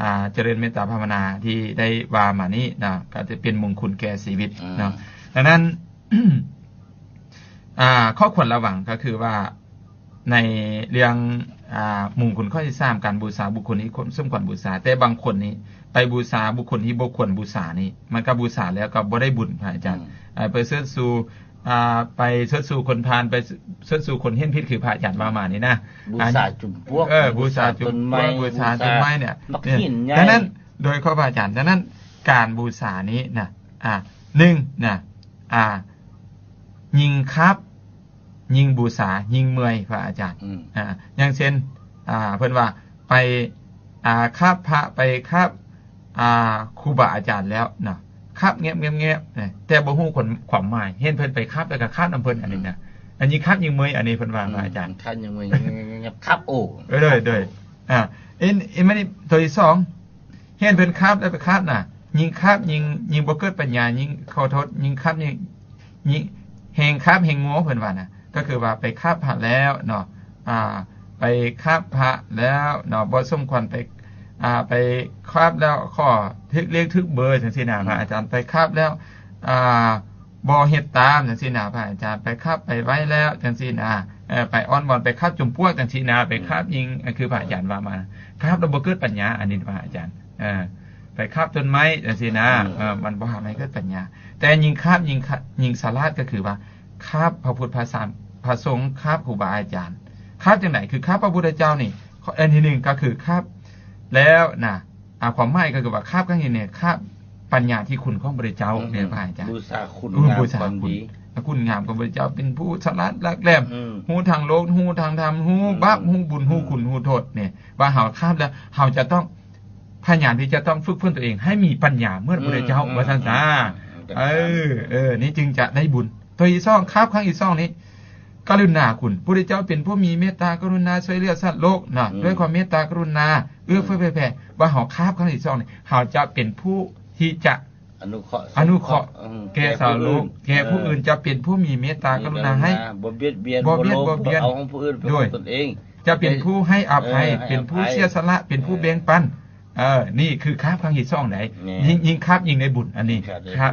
ອ່າ ຈະເລີນເມດຕາພາວະນາທີ່ໄດ້ວ່າມານີ້ນະ ກໍຈະເປັນມຸງຄຸນແກ່ຊີວິດເນາະ ອືມ ດັ່ງນັ້ນ ອ່າ ຂໍ້ຄວນລະວັງກໍຄືວ່າ ໃນເລື່ອງ ອ່າ ມຸງຄຸນຂໍ້ທີສາມ ການບູຊາບຸກຄົນທີ່ສົມຄວນບູຊາ ແຕ່ບາງຄົນນີ້ໄປບູຊາບຸກຄົນທີ່ບໍ່ຄວນບູຊານີ້ ມັນກໍບູຊາແລ້ວກໍບໍ່ໄດ້ບຸນ ພະອາຈານ ອືມ ອ່າ ໄປເຊີດຊູ່ ອ່າ ໄປເຊີດຊູ່ຄົນພານ ໄປເຊີດຊູ່ຄົນເຫັນຜິດ ຄືພະອາຈານວ່າມານີ້ນະ ບູຊາຈຸມປວກ ເອີ ບູຊາຈຸມປວກ ບູຊາຕົ້ນໄມ້ ບູຊາຕົ້ນໄມ້ເນຍ ບັກຫີນໃຫຍ່ ດັ່ງນັ້ນ ໂດຍ ຂໍພະອາຈານ ດັ່ງນັ້ນ ການບູຊານີ້ນະ ອ່າ ໜຶ່ງນະ ອ່າ ຍິ່ງຄາບ ຍິ່ງບູຊາ ຍິ່ງເມື່ອຍ ພະອາຈານ ອືມ ອ່າ ຢ່າງເຊັ່ນ ອ່າ ເພິ່ນວ່າໄປ ອ່າ ຄາບພະ ໄປຄາບ ອ່າ ຄູບາອາຈານແລ້ວເນາະ ຄາບແງບໆໆ ແຕ່ບໍ່ຮູ້ຄວາມ ຄວາມໝາຍ ເຫັນເພິ່ນໄປຄາບ ແລ້ວກໍຄາບນຳເພິ່ນ ອັນນີ້ນະ ອືມ ອັນນີ້ຄາບຍິ່ງເມື່ອຍ ອັນນີ້ເພິ່ນວ່າ ອືມ ພະອາຈານ ຄາບຍິ່ງເມື່ອຍ ຄາບ ໂອ້ ໂດຍ ໂດຍ ອ່າ ເອັນ ເອັນ ມານີ້ ຕົວທີສອງ ເຫັນເພິ່ນຄາບແລ້ວໄປຄາບນະ ຍິ່ງຄາບຍິ່ງ ຍິ່ງບໍ່ເກີດປັນຍາ ຍິ່ງ ຂໍໂທດ ຍິ່ງຄາບຍິ່ງ ຍິ່ງແຮງຄາບແຮງໂງ່ ເພິ່ນວ່ານະ ກໍຄືວ່າໄປຄາບພະແລ້ວເນາະ ອ່າ ໄປຄາບພະແລ້ວເນາະ ບໍ່ສົມຄວນໄປ ອ່າ ໄປຄາບແລ້ວຂໍຖືກເລກຖືກເບີ ຈັ່ງຊີ້ນະ ອືມ ພະອາຈານ ໄປຄາບແລ້ວ ອ່າ ບໍ່ເຮັດຕາມຈັ່ງຊີ້ນະ ພະອາຈານ ໄປຂັບໄປໄວແລ້ວຈັ່ງຊີ້ນະ ເອີ ໄປອ້ອນວອນ ໄປຂັບຈຸມປວກຈັ່ງຊີ້ນະ ໄປຂັບ ອືມ ຍິງ ຄືພະອາຈານວ່າມາ ຂັບແລ້ວບໍ່ເກີດປັນຍາ ອັນນີ້ພະອາຈານ ເອີ ໄປຂັບຕົ້ນໄມ້ຈັ່ງຊີ້ນະ ອືມ ເອີ ມັນບໍ່ເຮັດໃຫ້ເກີດປັນຍາ ແຕ່ຍິ່ງຂັບ ຍິ່ງ ຍິ່ງສະຫຼາດ ກໍຄືວ່າຂັບພະພຸດ ພະສາມ ພະສົງ ຂັບຄູບາອາຈານ ຂັບຈັ່ງໃດ ຄືຂັບພະພຸດທະເຈົ້ານີ້ ອັນທີໜຶ່ງກໍຄືຂັບແລ້ວນະ ອາ ຄວາມໝາຍກໍຄືວ່າ ຄາບຄັ້ງນີ້ນີ້ ຄາບປັນຍາທີ່ຄຸນຂອງພະພຸດທະເຈົ້າ ອືມ ແມ່ນບໍ່ອາຈານ? ບູຊາຄຸນ ເອີ ງາມ ບູຊາຄຸນ ຄວາມດີ ຄຸນງາມຂອງພະພຸດທະເຈົ້າ ເປັນຜູ້ສະຫຼາດຫຼັກແຫຼມ ອືມ ຮູ້ທາງໂລກ ຮູ້ທາງທຳ ຮູ້ ອືມ ບາບ ຮູ້ບຸນ ອືມ ຮູ້ຄຸນ ຮູ້ໂທດນີ້ ວ່າເຮົາຄາບແລ້ວ ເຮົາຈະຕ້ອງ ພະຍາຍາມທີ່ຈະຕ້ອງຝຶກຝົນຕົວເອງໃຫ້ມີປັນຍາເໝືອນພະພຸດທະເຈົ້າ ອືມ ວ່າຊັ້ນຊະ ອືມ ເອີ ເອີ ນີ້ຈຶ່ງຈະໄດ້ບຸນ. ຕົວທີສອງ ຄາບຄັ້ງທີສອງນີ້ ກະລຸນາຄຸນ ພະພຸດທະເຈົ້າເປັນຜູ້ມີເມດຕາກະລຸນາ ຊ່ວຍເຫຼືອສັດໂລກນະ ອືມ ດ້ວຍຄວາມເມດຕາກະລຸນາ ເອື້ອເຟື້ອເຜື່ອແຜ່ ວ່າເຮົາຄາບຄັ້ງທີສອງນີ້ ເຮົາຈະເປັນຜູ້ທີ່ຈະອະນຸເຄາະ ອະນຸເຄາະ ອືມ ແກ່ຊາວໂລກ ແກ່ຜູ້ອື່ນ ເອີ ຈະເປັນຜູ້ມີເມດຕາກະລຸນາໃຫ້ ບໍ່ບຽດບຽນ ບໍ່ບຽດ ບໍ່ບຽດ ບໍ່ເອົາຂອງຜູ້ອື່ນເປັນຂອງຕົນເອງ ຈະເປັນຜູ້ໃຫ້ອະໄພ ເອີ ໃຫ້ອະໄພ ເປັນຜູ້ເສຍສະຫຼະ ເປັນຜູ້ແບ່ງປັນ ເອີ ເອີ ນີ້ຄືຄາບຄັ້ງທີສອງໃດ ແມ່ນ ຍິ່ງ ຍິ່ງຄາບຍິ່ງໄດ້ບຸນ ອັນນີ້ ຍິ່ງຄາບໄດ້ບຸນ ຄາບ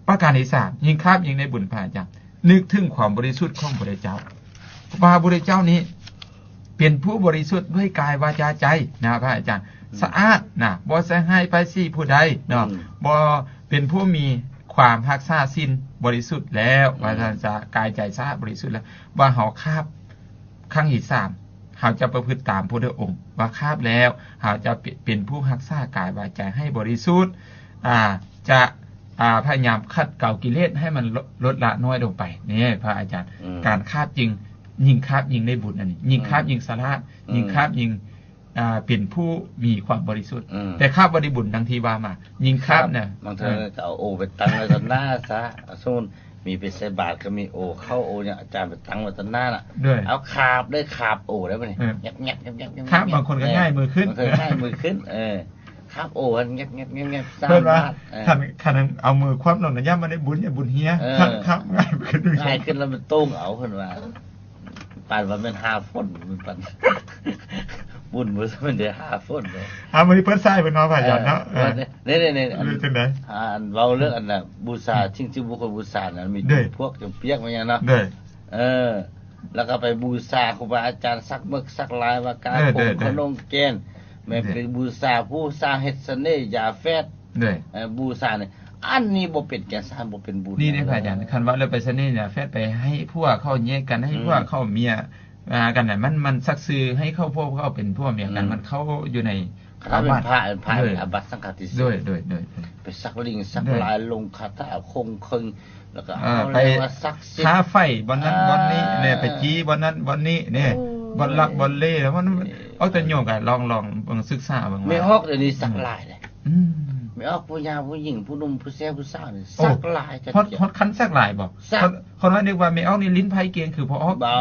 ປະການທີສາມ ຍິ່ງຄາບຍິ່ງໄດ້ບຸນ ພະອາຈານ ນຶກເຖິງຄວາມບໍລິສຸດຂອງພະພຸດທະເຈົ້າ ວ່າພະພຸດທະເຈົ້ານີ້ເປັນຜູ້ບໍລິສຸດດ້ວຍກາຍ ວາຈາ ໃຈນະ ພະອາຈານ ອືມ ສະອາດນະ ບໍ່ໃສ່ຮ້າຍປ້າຍສີຜູ້ໃດເນາະ ອືມ ບໍ່ ເປັນຜູ້ມີຄວາມຮັກສາສິນບໍລິສຸດແລ້ວ ອືມ ວ່າຊັ້ນຊະ ກາຍໃຈສະອາດບໍລິສຸດແລ້ວ ວ່າເຮົາຄາບ ຄັ້ງທີສາມ ເຮົາຈະປະພຶດຕາມພຸດທະອົງ ວ່າຄາບແລ້ວ ເຮົາຈະເປັນ ເປັນຜູ້ຮັກສາກາຍວາຈາໃຫ້ບໍລິສຸດ ອາ ຈະ ອາ ພະຍາຍາມຂັດເກົາກິເລດໃຫ້ມັນ ລົດ ລົດລະນ້ອຍລົງໄປ ນີ້ພະອາຈານ ອືມ ການຄາບຈຶ່ງ ຍິ່ງຄາບຍິ່ງໄດ້ບຸນ ອັນນີ້ ຍິ່ງຄາບ ອືມ ຍິ່ງສະຫຼາດ ອືມ ຍິ່ງຄາບຍິ່ງ ອາ ເປັນຜູ້ມີຄວາມບໍລິສຸດ ອືມ ແຕ່ຄາບບໍ່ໄດ້ບຸນດັ່ງທີ່ວ່າມາ ຍິ່ງຄາບນະ ບາງເທື່ອ ເອີ ກໍເອົາໂອໄປຕັ້ງໄວ້ຕໍ່ໜ້າຊະ ສົມມຸດ ມີໄປໃສ່ບາດກໍມີໂອເຂົ້າໂອຫຍັງ ອາຈານໄປຕັ້ງໄວ້ຕໍ່ໜ້າລະ ໂດຍ ເອົາຄາບເລີຍ ຄາບໂອໄດ້ບັດນີ້ ເອີ ແງບໆໆໆ ຄາບ ບາງຄົນກໍຫງາຍມືຂຶ້ນ ບາງເທື່ອຫງາຍມືຂຶ້ນ ເອີ ຄາບໂອຫັ້ນແງບໆໆໆ ສາມ ເພິ່ນວ່າ ບາດ ເອີ ຄັນ ຄັນເອົາມືຄວ່ຳລົງນະ ຢ້ານບໍ່ໄດ້ບຸນ ຢ້ານບຸນເຮຍ ເອີ ຄັນຄາບຫງາຍຂຶ້ນ ຫງາຍຂຶ້ນແລ້ວມັນໂຕ່ງເອົາ ເພິ່ນວ່າ ປານວ່າແມ່ນຫາຝົນ ມັນປານ ບຸນບໍ່ແມ່ນໄດ້ຫາຝົນເດ້ ອ່າ ມື້ນີ້ເປີດສາຍເພິ່ນເນາະ ພະອາຈານເນາະ ເອີ ເອີ ນີ້ໆໆ ອັນ ເປັນຈັ່ງໃດ ອ່າ ອັນເວົ້າເລື່ອງອັນນ່ະ ບູຊາ ອືມ ສິ່ງທີ່ບຸກຄົນບູຊານັ້ນ ມີ ໂດຍ ຈຳພວກ ຈຳປຽກ ແມ່ນຫຍັງເນາະ ໂດຍ ເອີ ແລ້ວກໍໄປບູຊາຄູບາອາຈານ ສັກເໝິກສັກລາຍ ວ່າກາ ເອີ ໂດຍ ໂດຍ ຂະໜົງແກ່ນ ແມ່ນ ໂດຍ ໄປບູຊາຜູ້ສ້າງເຮັດສະເໜ່ຢາແຝດ ໂດຍ ເອີ ບູຊານີ້ ອັນນີ້ບໍ່ເປັນແກ່ນສານ ບໍ່ເປັນບຸນ ນີ້ເດ້ ນະ ພະອາຈານ ຄັນວ່າແລ້ວໄປສະເໜ່ຢາແຝດ ໄປໃຫ້ຜົວເຂົາແຍກກັນ ໃຫ້ ອືມ ຜົວເຂົາເມຍ ອ່າ ກັນນະ ມັນ ມັນສັກຊື່ໃຫ້ເຂົາ ພວກເຂົາເປັນຜົວເມຍກັນ ອືມ ມັນເຂົ້າຢູ່ໃນ ຄັນເປັນພະ ອາບັດ ເປັນພະ ໂດຍ ອາບັດສັງຄະຕິເສດ ໂດຍ ໂດຍ ໂດຍ ໄປສັກລິງສັກລາຍ ໂດຍ ລົງຄາຖາຄົງເຄີງ ແລ້ວກໍ ເອີ ເອົາ ໄປ ເລີຍວ່າສັກສິດ ທາໄຟບ່ອນນັ້ນ ອ່າ ບ່ອນນີ້ແນ່ ໄປຈີ່ບ່ອນນັ້ນບ່ອນນີ້ແນ່ ໂອ້ຍ ບ່ອນລັກບ່ອນເລ ແລ້ວມັນ ເອີ ອອກແຕ່ໂຍມກໍລອງ ລອງເບິ່ງ ສຶກສາເບິ່ງວ່າ ແມ່ອອກດຽວນີ້ສັກ ອືມ ຫຼາຍເດ້ ອືມ ແມ່ອອກຜູ້ຍາວຜູ້ຍິງ ຜູ້ໜຸ່ມຜູ້ແຊວຜູ້ສາວນີ້ ໂອ້ ສັກຫຼາຍ ຮອດ ຮອດຂັ້ນສັກຫຼາຍບໍ່? ສັກ ຄົນ ຄົນວ່ານຶກວ່າແມ່ອອກນີ້ ລີ້ນໄພເກັ່ງຄືພໍ່ອອກ ບໍ່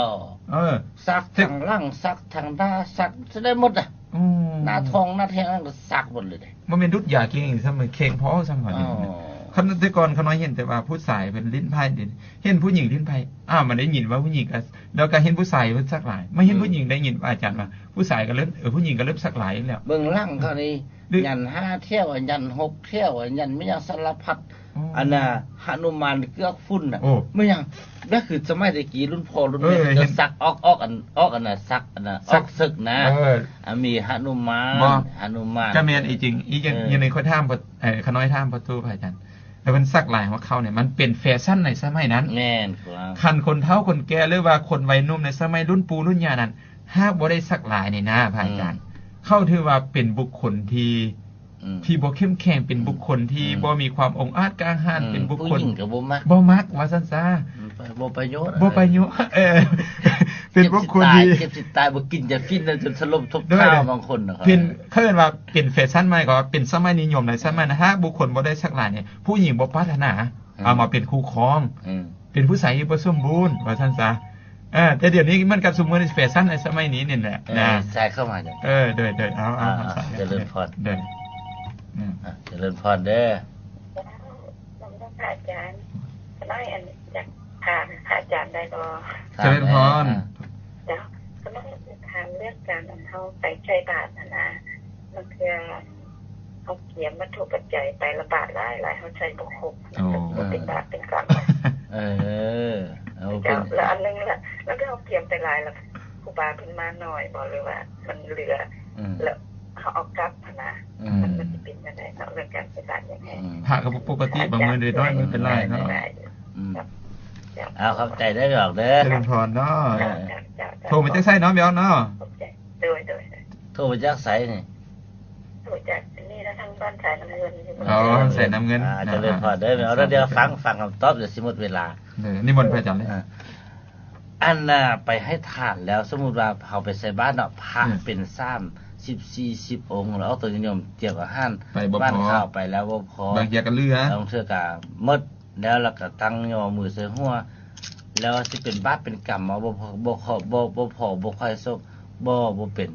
ເອີ ສັກ ແຕ່ ທາງຫຼັງ ສັກທາງໜ້າ ສັກ ສະໄດ້ໝົດນະ ອືມ ໜ້າທ້ອງໜ້າແທ້ງນັ້ນກໍສັກໝົດເລີຍເດ້ ບໍ່ແມ່ນດູດຢາເກັ່ງອີກຊ້ຳ ມັນເຄັ່ງພໍຊ້ຳ ເຂົາເຈົ້າ ອໍ ຄັນແຕ່ກ່ອນຂ້ານ້ອຍເຫັນແຕ່ວ່າຜູ້ຊາຍເພິ່ນລີ້ນໄພ ເຫັນຜູ້ຍິງລີ້ນໄພ ອ້າວ ມາໄດ້ຍິນວ່າຜູ້ຍິງກໍ ແລ້ວກໍເຫັນຜູ້ຊາຍເພິ່ນສັກຫຼາຍ ມາເຫັນ ອືມ ຜູ້ຍິງ ໄດ້ຍິນວ່າອາຈານວ່າຜູ້ຊາຍກໍເລີ່ມ ເອີ ຜູ້ຍິງກໍເລີ່ມສັກຫຼາຍອີກແລ້ວ ເບິ່ງຫຼັງເຂົານີ້ ຢັນຫ້າແຖວ ຢັນຫົກແຖວ ຢັນແມ່ນຫຍັງສາລະພັດ ອໍ ອັນນ່າ ຫະນຸມານເກືອກຝຸ່ນນະ ໂອ້ ແມ່ນຫຍັງ ແບບຄືສະໄໝແຕ່ກີ້ ລຸ້ນພໍ່ລຸ້ນແມ່ ເອີ ເຫັນ ຈະສັກອອກ ອອກອັນ ອອກອັນນ່າ ສັກອັນນ່າ ສັກ ອອກເສິກນະ ເອີ ອ່າ ມີຫະນຸມານ ບໍ່ ຫະນຸມານ ກໍແມ່ນອີ່ຈິງ ອີ່ຈັ່ງ ເອີ ຢູ່ໃນຂ້ອຍຖາມ ເອີ ຂ້ານ້ອຍຖາມພໍ່ຕູ້ ພະອາຈານ ແລ້ວເພິ່ນສັກລາຍຂອງເຂົານີ້ ມັນເປັນແຟຊັນໃນສະໄໝນັ້ນ ແມ່ນ ຄັນຄົນເຖົ້າຄົນແກ່ ຫຼືວ່າຄົນໄວໜຸ່ມໃນສະໄໝລຸ້ນປູ່ລຸ້ນຍ່ານັ້ນ ຫາກບໍ່ໄດ້ສັກລາຍນີ້ນະ ພະອາຈານ ອືມ ເຂົາຖືວ່າເປັນບຸກຄົນທີ່ ອືມ ທີ່ບໍ່ເຂັ້ມແຂງ ເປັນບຸກຄົນທີ່ ອືມ ບໍ່ມີຄວາມອົງອາດກ້າຫານ ອືມ ເປັນບຸກຄົນ ຜູ້ຍິງກໍບໍ່ມັກ ບໍ່ມັກ ວ່າຊັ້ນຊະ ອືມ ບໍ່ປະໂຫຍດ ບໍ່ປະໂຫຍດ ເອີ ເປັນບຸກຄົນທີ່ ເຈັບຊິຕາຍ ເຈັບຊິຕາຍ ບໍ່ກິນຢາຝິ່ນ ຈົນສະຫຼົບທົບເທົ້າ ບາງຄົນນະ ເປັນ ເຂົາເອີ້ນວ່າເປັນແຟຊັນໃໝ່ ເຂົາວ່າເປັນສະໄໝນິຍົມໃນສະໄໝນັ້ນ ຫາກບຸກຄົນບໍ່ໄດ້ສັກລາຍນີ້ ຜູ້ຍິງບໍ່ປາດຖະໜາ ອືມ ເອົາມາເປັນຄູ່ຄອງ ອືມ ເປັນຜູ້ຊາຍທີ່ບໍ່ສົມບູນ ວ່າຊັ້ນຊະ ເອີ ແຕ່ດຽວນີ້ມັນກໍຊຸມມື້ນີ້ແຟຊັນໃນສະໄໝນີ້ນີ້ແຫຼະ ເອີ ນະ ສາຍເຂົ້າມາ ເອີ ໂດຍ ໂດຍ ເອົາ ເອົາ ອ່າ ສາຍ ຈະເລີນພອນ ໂດຍ ອືມ ອ່າ ຈະເລີນພອນເດີ ນະມັດສະການອາຈານ ຂ້ານ້ອຍ ອັນ ຢາກຖາມພະອາຈານໄດ້ບໍ່? ຈະເລີນພອນ ອ່າ ເຈົ້າ ຂ້ານ້ອຍຢາກຖາມເລື່ອງການ ອັນ ເຮົາໄປໃສ່ບາດຫັ້ນນະ ລາງເທື່ອ ເຮົາກຽມວັດຖຸປັດໄຈໄປ ລະບາດຫຼາຍໆ ເຮົາໃສ່ບໍ່ຄົບ ໂອ້ ມັນຈະບໍ່ເປັນບາບເປັນກຳບໍ່? ເຈົ້າ ແລ້ວອັນໜຶ່ງລະ ແລ້ວເຮົາກຽມໄປຫຼາຍລະ ຄູບາເພິ່ນມາໜ້ອຍບໍ່ ຫຼືວ່າມັນເຫຼືອ ອືມ ແລ້ວເຮົາເອົາກັບຫັ້ນນະ ອືມ ມັນ ມັນຊິເປັນຈັ່ງໃດເນາະ ເລື່ອງການໃສ່ບາດຫຍັງແຮງ ອືມ ພະກໍບໍ່ປົກກະຕິ ບາງມື້ໄດ້ນ້ອຍ ມັນເປັນຫຼາຍເນາະ ອືມ ເຈົ້າ ເອົາ ຂອບໃຈເດີ ແມ່ອອກເດີ ຈະເລີນພອນເນາະ ເຈົ້າ ເຈົ້າ ເຈົ້າ ໂທມາຈາກໃສເນາະ ແມ່ອອກເນາະ ຂອບໃຈ ໂດຍ ໂດຍ ໂທມາຈາກໃສນີ້? ໂທຈາກນີ້ລະ ທາງບ້ານສາຍນ້ຳເງິນ ອໍ ສາຍນ້ຳເງິນ ອ່າ ຈະເລີນພອນເດີ ເອົາ ດຽວຟັງ ຟັງຄຳຕອບ ດຽວຊິໝົດເວລາ ເດີ ນິມົນພະອາຈານເລີຍ ອ່າ ອັນນ່າ ໄປໃຫ້ທານແລ້ວ ສົມມຸດວ່າເຮົາໄປໃສ່ບາດເນາະ ພະ ອືມ ເປັນສາມສິບ ສີ່ສິບອົງ ແລ້ວອອກຕົນຍາດໂຍມ ຕຽມອາຫານ ໄປບໍ່ພໍ ບ້ານຂ້າວໄປແລ້ວບໍ່ພໍ ບາງເທື່ອກໍເຫຼືອ ບາງເທື່ອກໍໝົດ ແລ້ວລະກະຕັ້ງຍໍມືໃສ່ຫົວ ແລ້ວຊິເປັນບາບເປັນກຳເອົາ ບໍ່ພໍ ບໍ່ຂໍ ບໍ່ ບໍ່ພໍ ບໍ່ຄ່ອຍສົບ ບໍ່ ບໍ່ເປັນ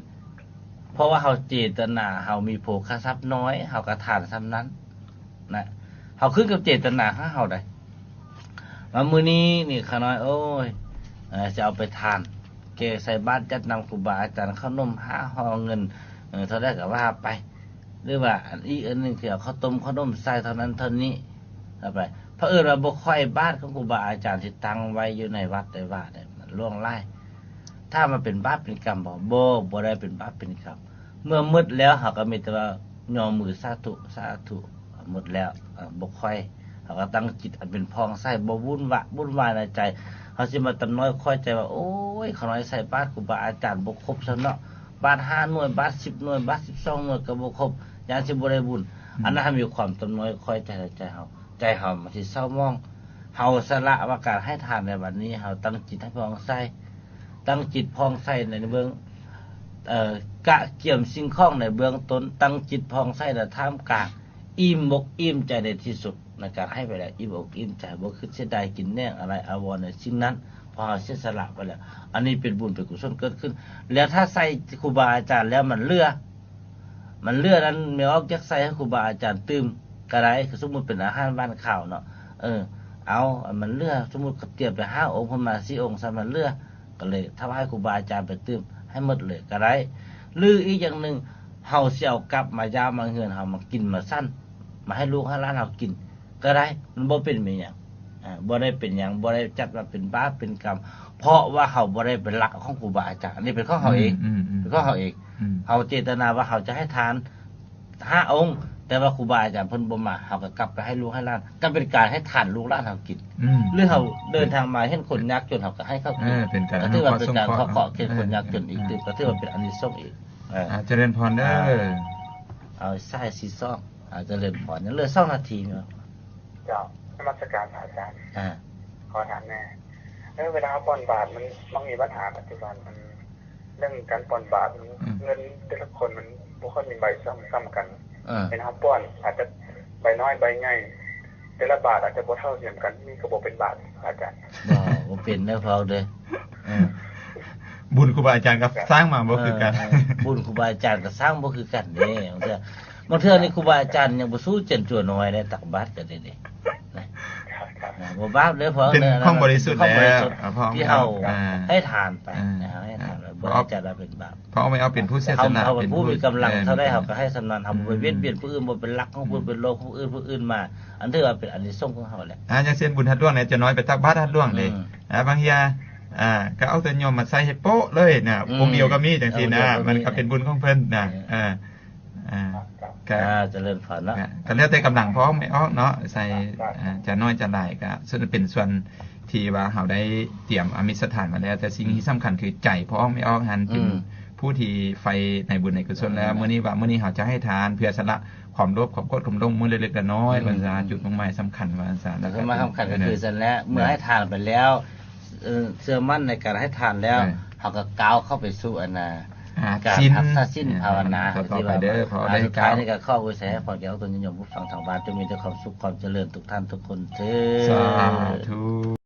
ເພາະວ່າເຮົາເຈຕະນາ ເຮົາມີໂພຄະຊັບນ້ອຍ ເຮົາກະທານສ່ຳນັ້ນນະ ເຮົາຂຶ້ນກັບເຈຕະນາຂອງເຮົາໃດ໋. ມາມື້ນີ້ນີ້ ຂ້ານ້ອຍ ໂອ້ຍ ເອີ ຈະເອົາໄປທານ ແກ່ໃສ່ບາດ ຈັດນຳຄູບາອາຈານ ເຂົ້າໜົມຫ້າຫໍ່ ເງິນ ເອີ ເທົ່າໃດກະວ່າໄປ ຫຼືວ່າອັນອີກອັນໜຶ່ງ ທີ່ເອົາເຂົ້າຕົ້ມເຂົ້າໜົມໃສ່ເທົ່ານັ້ນເທົ່ານີ້ ເອົາໄປ ເຜີອິນວ່າບໍ່ຄ່ອຍ ບາດຂອງຄູບາອາຈານທີ່ຕັ້ງໄວ້ຢູ່ໃນວັດໃນວາໃດ ມັນຫຼວງຫຼາຍ ຖາມວ່າເປັນບາບເປັນກຳບໍ່? ບໍ່ ບໍ່ໄດ້ເປັນບາບເປັນກຳ ເມື່ອໝົດແລ້ວ ເຮົາກໍມີແຕ່ວ່າຍໍມືສາທຸ ສາທຸ ໝົດແລ້ວ ເອີ ບໍ່ຄ່ອຍ ເຮົາກໍຕັ້ງຈິດອັນເປັນຜ່ອງໃສ ບໍ່ວຸ່ນວະ ວຸ່ນວາຍໃນໃຈ ເຮົາຊິມາຕຳໜ້ອຍຄ່ອຍໃຈວ່າ ໂອ້ຍ ຂ້ານ້ອຍໃສ່ບາດຄູບາອາຈານບໍ່ຄົບຊະເນາະ ບາດຫ້າໜ່ວຍ ບາດສິບໜ່ວຍ ບາດສິບສອງໜ່ວຍກໍບໍ່ຄົບ ຢ້ານຊິບໍ່ໄດ້ບຸນ ອືມ ອັນນັ້ນເຮົາມີຄວາມຕຳໜ້ອຍຄ່ອຍໃຈໃນໃຈເຮົາ ໃຈເຮົາມັນຊິເສົ້າໝອງ ເຮົາສະຫຼະວ່າການໃຫ້ທານໃນວັນນີ້ ເຮົາຕັ້ງຈິດໃຫ້ຜ່ອງໃສ ຕັ້ງຈິດຜ່ອງໃສໃນເບື້ອງ ເອີ ກະກຽມສິ່ງຂອງໃນເບື້ອງຕົ້ນ ຕັ້ງຈິດຜ່ອງໃສໃນທ່າມກາງ ອີ່ມອົກອີ່ມໃຈໃນທີ່ສຸດ ໃນການໃຫ້ໄປແລ້ວ ອີ່ມອົກອີ່ມໃຈ ບໍ່ຄິດເສຍດາຍກິນແໜງອາໄລອາວອນໃນສິ່ງນັ້ນ ເພາະເຮົາເສຍສະຫຼະໄປແລ້ວ ອັນນີ້ເປັນບຸນເປັນກຸສົນເກີດຂຶ້ນ ແລ້ວຖ້າໃສ່ຄູບາອາຈານແລ້ວມັນເຫຼືອ ມັນເຫຼືອນັ້ນ ແມ່ອອກຢາກໃສ່ໃຫ້ຄູບາອາຈານຕື່ມກໍໄດ້ ສົມມຸດເປັນອາຫານຫວານຄາວເນາະ ເອີ ເອົາ ມັນເຫຼືອ ສົມມຸດກະຕຽມໄປຫ້າອົງ ເພິ່ນມາສີ່ອົງ ຊະມັນເຫຼືອ ກໍເລີຍຖວາຍຄູບາອາຈານໄປຕື່ມໃຫ້ໝົດເລີຍກໍໄດ້ ຫຼືອີກຢ່າງໜຶ່ງ ເຮົາຊິເອົາກັບມາຢາມມາເຮືອນເຮົາ ມາກິນມາສັນ ມາໃຫ້ລູກໃຫ້ຫຼານເຮົາກິນກໍໄດ້ ມັນບໍ່ເປັນແມ່ນຫຍັງ ອ່າ ບໍ່ໄດ້ເປັນຫຍັງ ບໍ່ໄດ້ຈັດວ່າເປັນບາບເປັນກຳ ເພາະວ່າເຮົາບໍ່ໄດ້ໄປລັກເອົາຂອງຄູບາອາຈານ ອັນນີ້ເປັນຂອງເຮົາເອງ ອືມ ເປັນຂອງເຮົາເອງ ອືມ ເຮົາເຈຕະນາວ່າເຮົາຈະໃຫ້ທານຫ້າອົງ ແຕ່ວ່າຄູບາອາຈານເພິ່ນບໍ່ມາ ເຮົາກໍກັບໄປໃຫ້ລູກໃຫ້ຫຼານ ກໍເປັນການໃຫ້ທານລູກຫຼານເຮົາກິນ ອືມ ຫຼືເຮົາເດີນທາງມາເຫັນຄົນຍາກຈົນ ເຮົາກໍໃຫ້ເຂົາກິນ ເອີ ເປັນການ ກໍຖືວ່າເປັນການເສຍສະຫຼະ ເອີ ເປັນການເສຍສະຫຼະ ເປັນຄົນຍາກຈົນອີກ ເອີ ກໍຖືວ່າເປັນອານິສົງອີກ ເອີ ອ່າ ຈະເລີນພອນເດີ ອ່າ ເອົາສາຍທີສອງ ອ່າ ຈະເລີນພອນ ຍັງເຫຼືອສອງນາທີເນາະ ເຈົ້າ ນະມັດສະການພະອາຈານ ອ່າ ຂໍຖາມແດ່ ເອີ ເວລາເຮົາປ່ອນບາດ ມັນ ມັນມີບັນຫາປັດຈຸບັນ ມັນ ເລື່ອງການປ່ອນບາດ ອືມ ເງິນແຕ່ລະຄົນມັນບໍ່ຄ່ອຍມີໃບຊ່ຳກັນ ເອີ ເຫັນເຮົາປ່ອນອາດຈະໃບນ້ອຍໃບໃຫຍ່ ແຕ່ລະບາດອາດຈະບໍ່ເທົ່າທຽມກັນ ນີ້ກໍບໍ່ເປັນບາບ ອາຈານ ບໍ່ ບໍ່ເປັນເດີພໍ່ເດີ ເອີ ບຸນຄູບາອາຈານກໍສ້າງມາບໍ່ຄືກັນ ເອີ ບຸນຄູບາອາຈານກໍສ້າງບໍ່ຄືກັນເດ້ ບາງເທື່ອ ບາງເທື່ອນີ້ຄູບາອາຈານຍັງບໍ່ສູ້ເຈັນຈົວນ້ອຍເດ້ ຕັກບາດກໍໄດ້ເດ້ ນະ ບໍ່ບາບເດີພໍ່ ເປັນຂອງບໍລິສຸດແລ້ວ ທີ່ເຮົາໃຫ້ທານໄປ ເອີ ນະ ໃຫ້ທານໄປ ບໍ່ໄດ້ຈັດວ່າເປັນບາບ ເພາະວ່າເຮົາເປັນຜູ້ເສຍສະຫຼະ ເຮົາເປັນຜູ້ມີກຳລັງເທົ່າໃດ ເຮົາກໍໃຫ້ສ່ຳນັ້ນ ເຮົາບໍ່ໄປບຽດບຽນຜູ້ອື່ນ ບໍ່ໄປລັກຂອງຜູ້ອື່ນ ໄປໂລບຂອງຜູ້ອື່ນ ຜູ້ອື່ນມາ ອັນຖືວ່າເປັນອານິສົງຂອງເຮົາແຫຼະ ອ່າ ຢ່າງເຊັ່ນບຸນທາດຫຼວງນີ້ ຈະນ້ອຍໄປຕັກບາດທາດຫຼວງເດ້ ອ່າ ບາງເທື່ອ ອ່າ ກໍເອົາແຕ່ໂຍມມາໃສ່ໃຫ້ໂປະເລີຍນະ ອົງດຽວກໍມີ ຈັ່ງຊີ້ນະ ມັນກໍເປັນບຸນຂອງເພິ່ນນະ ເອີ ອ່າ ອ່າ ກໍ ອ່າ ຈະເລີນພອນເນາະ ກໍ ກໍແລ້ວແຕ່ກຳລັງພໍ່ແມ່ອອກເນາະ ໃສ່ ອ່າ ຈະນ້ອຍຈະຫຼາຍ ກໍສ່ວນ ເປັນສ່ວນທີ່ວ່າເຮົາໄດ້ຕຽມອາມິດສະຖານມາແລ້ວ ແຕ່ສິ່ງທີ່ສຳຄັນຄືໃຈພໍ່ແມ່ອອກຫັ້ນ ເປັນ ອືມ ຜູ້ທີ່ໃຝ່ໃນບຸນໃນກຸສົນແລ້ວ ອືມ ມື້ນີ້ວ່າ ມື້ນີ້ເຮົາຈະໃຫ້ທານເພື່ອສະຫຼະຄວາມໂລບ ຄວາມໂກດ ຄວາມຫຼົງ ມື້ເລັກໆນ້ອຍໆ ອືມ ວ່າຊັ້ນ ຈຸດມຸ່ງໝາຍສຳຄັນວ່າຊັ້ນ ຈຸດໝາຍສຳຄັນກໍຄືຊັ້ນແຫຼະ ເມື່ອໃຫ້ທານໄປແລ້ວ ເອີ ເຊື່ອໝັ້ນໃນການໃຫ້ທານແລ້ວ ເອີ ເຮົາກໍກ້າວເຂົ້າໄປສູ່ອັນນ່າ ອ່າ ການຮັກສາສິນ ເອີ ພາວະນາ ຕໍ່ໄປເດີ ທີ່ວ່າ ອ່າ ສຸດທ້າຍນີ້ກໍຂໍອວຍໄຊໃຫ້ພອນແກ່ຕົນຍາດໂຍມຜູ້ຟັງທາງບ້ານ ຈົ່ງມີແຕ່ຄວາມສຸກຄວາມຈະເລີນທຸກທ່ານທຸກຄົນເທີ້ນ ສາທຸ.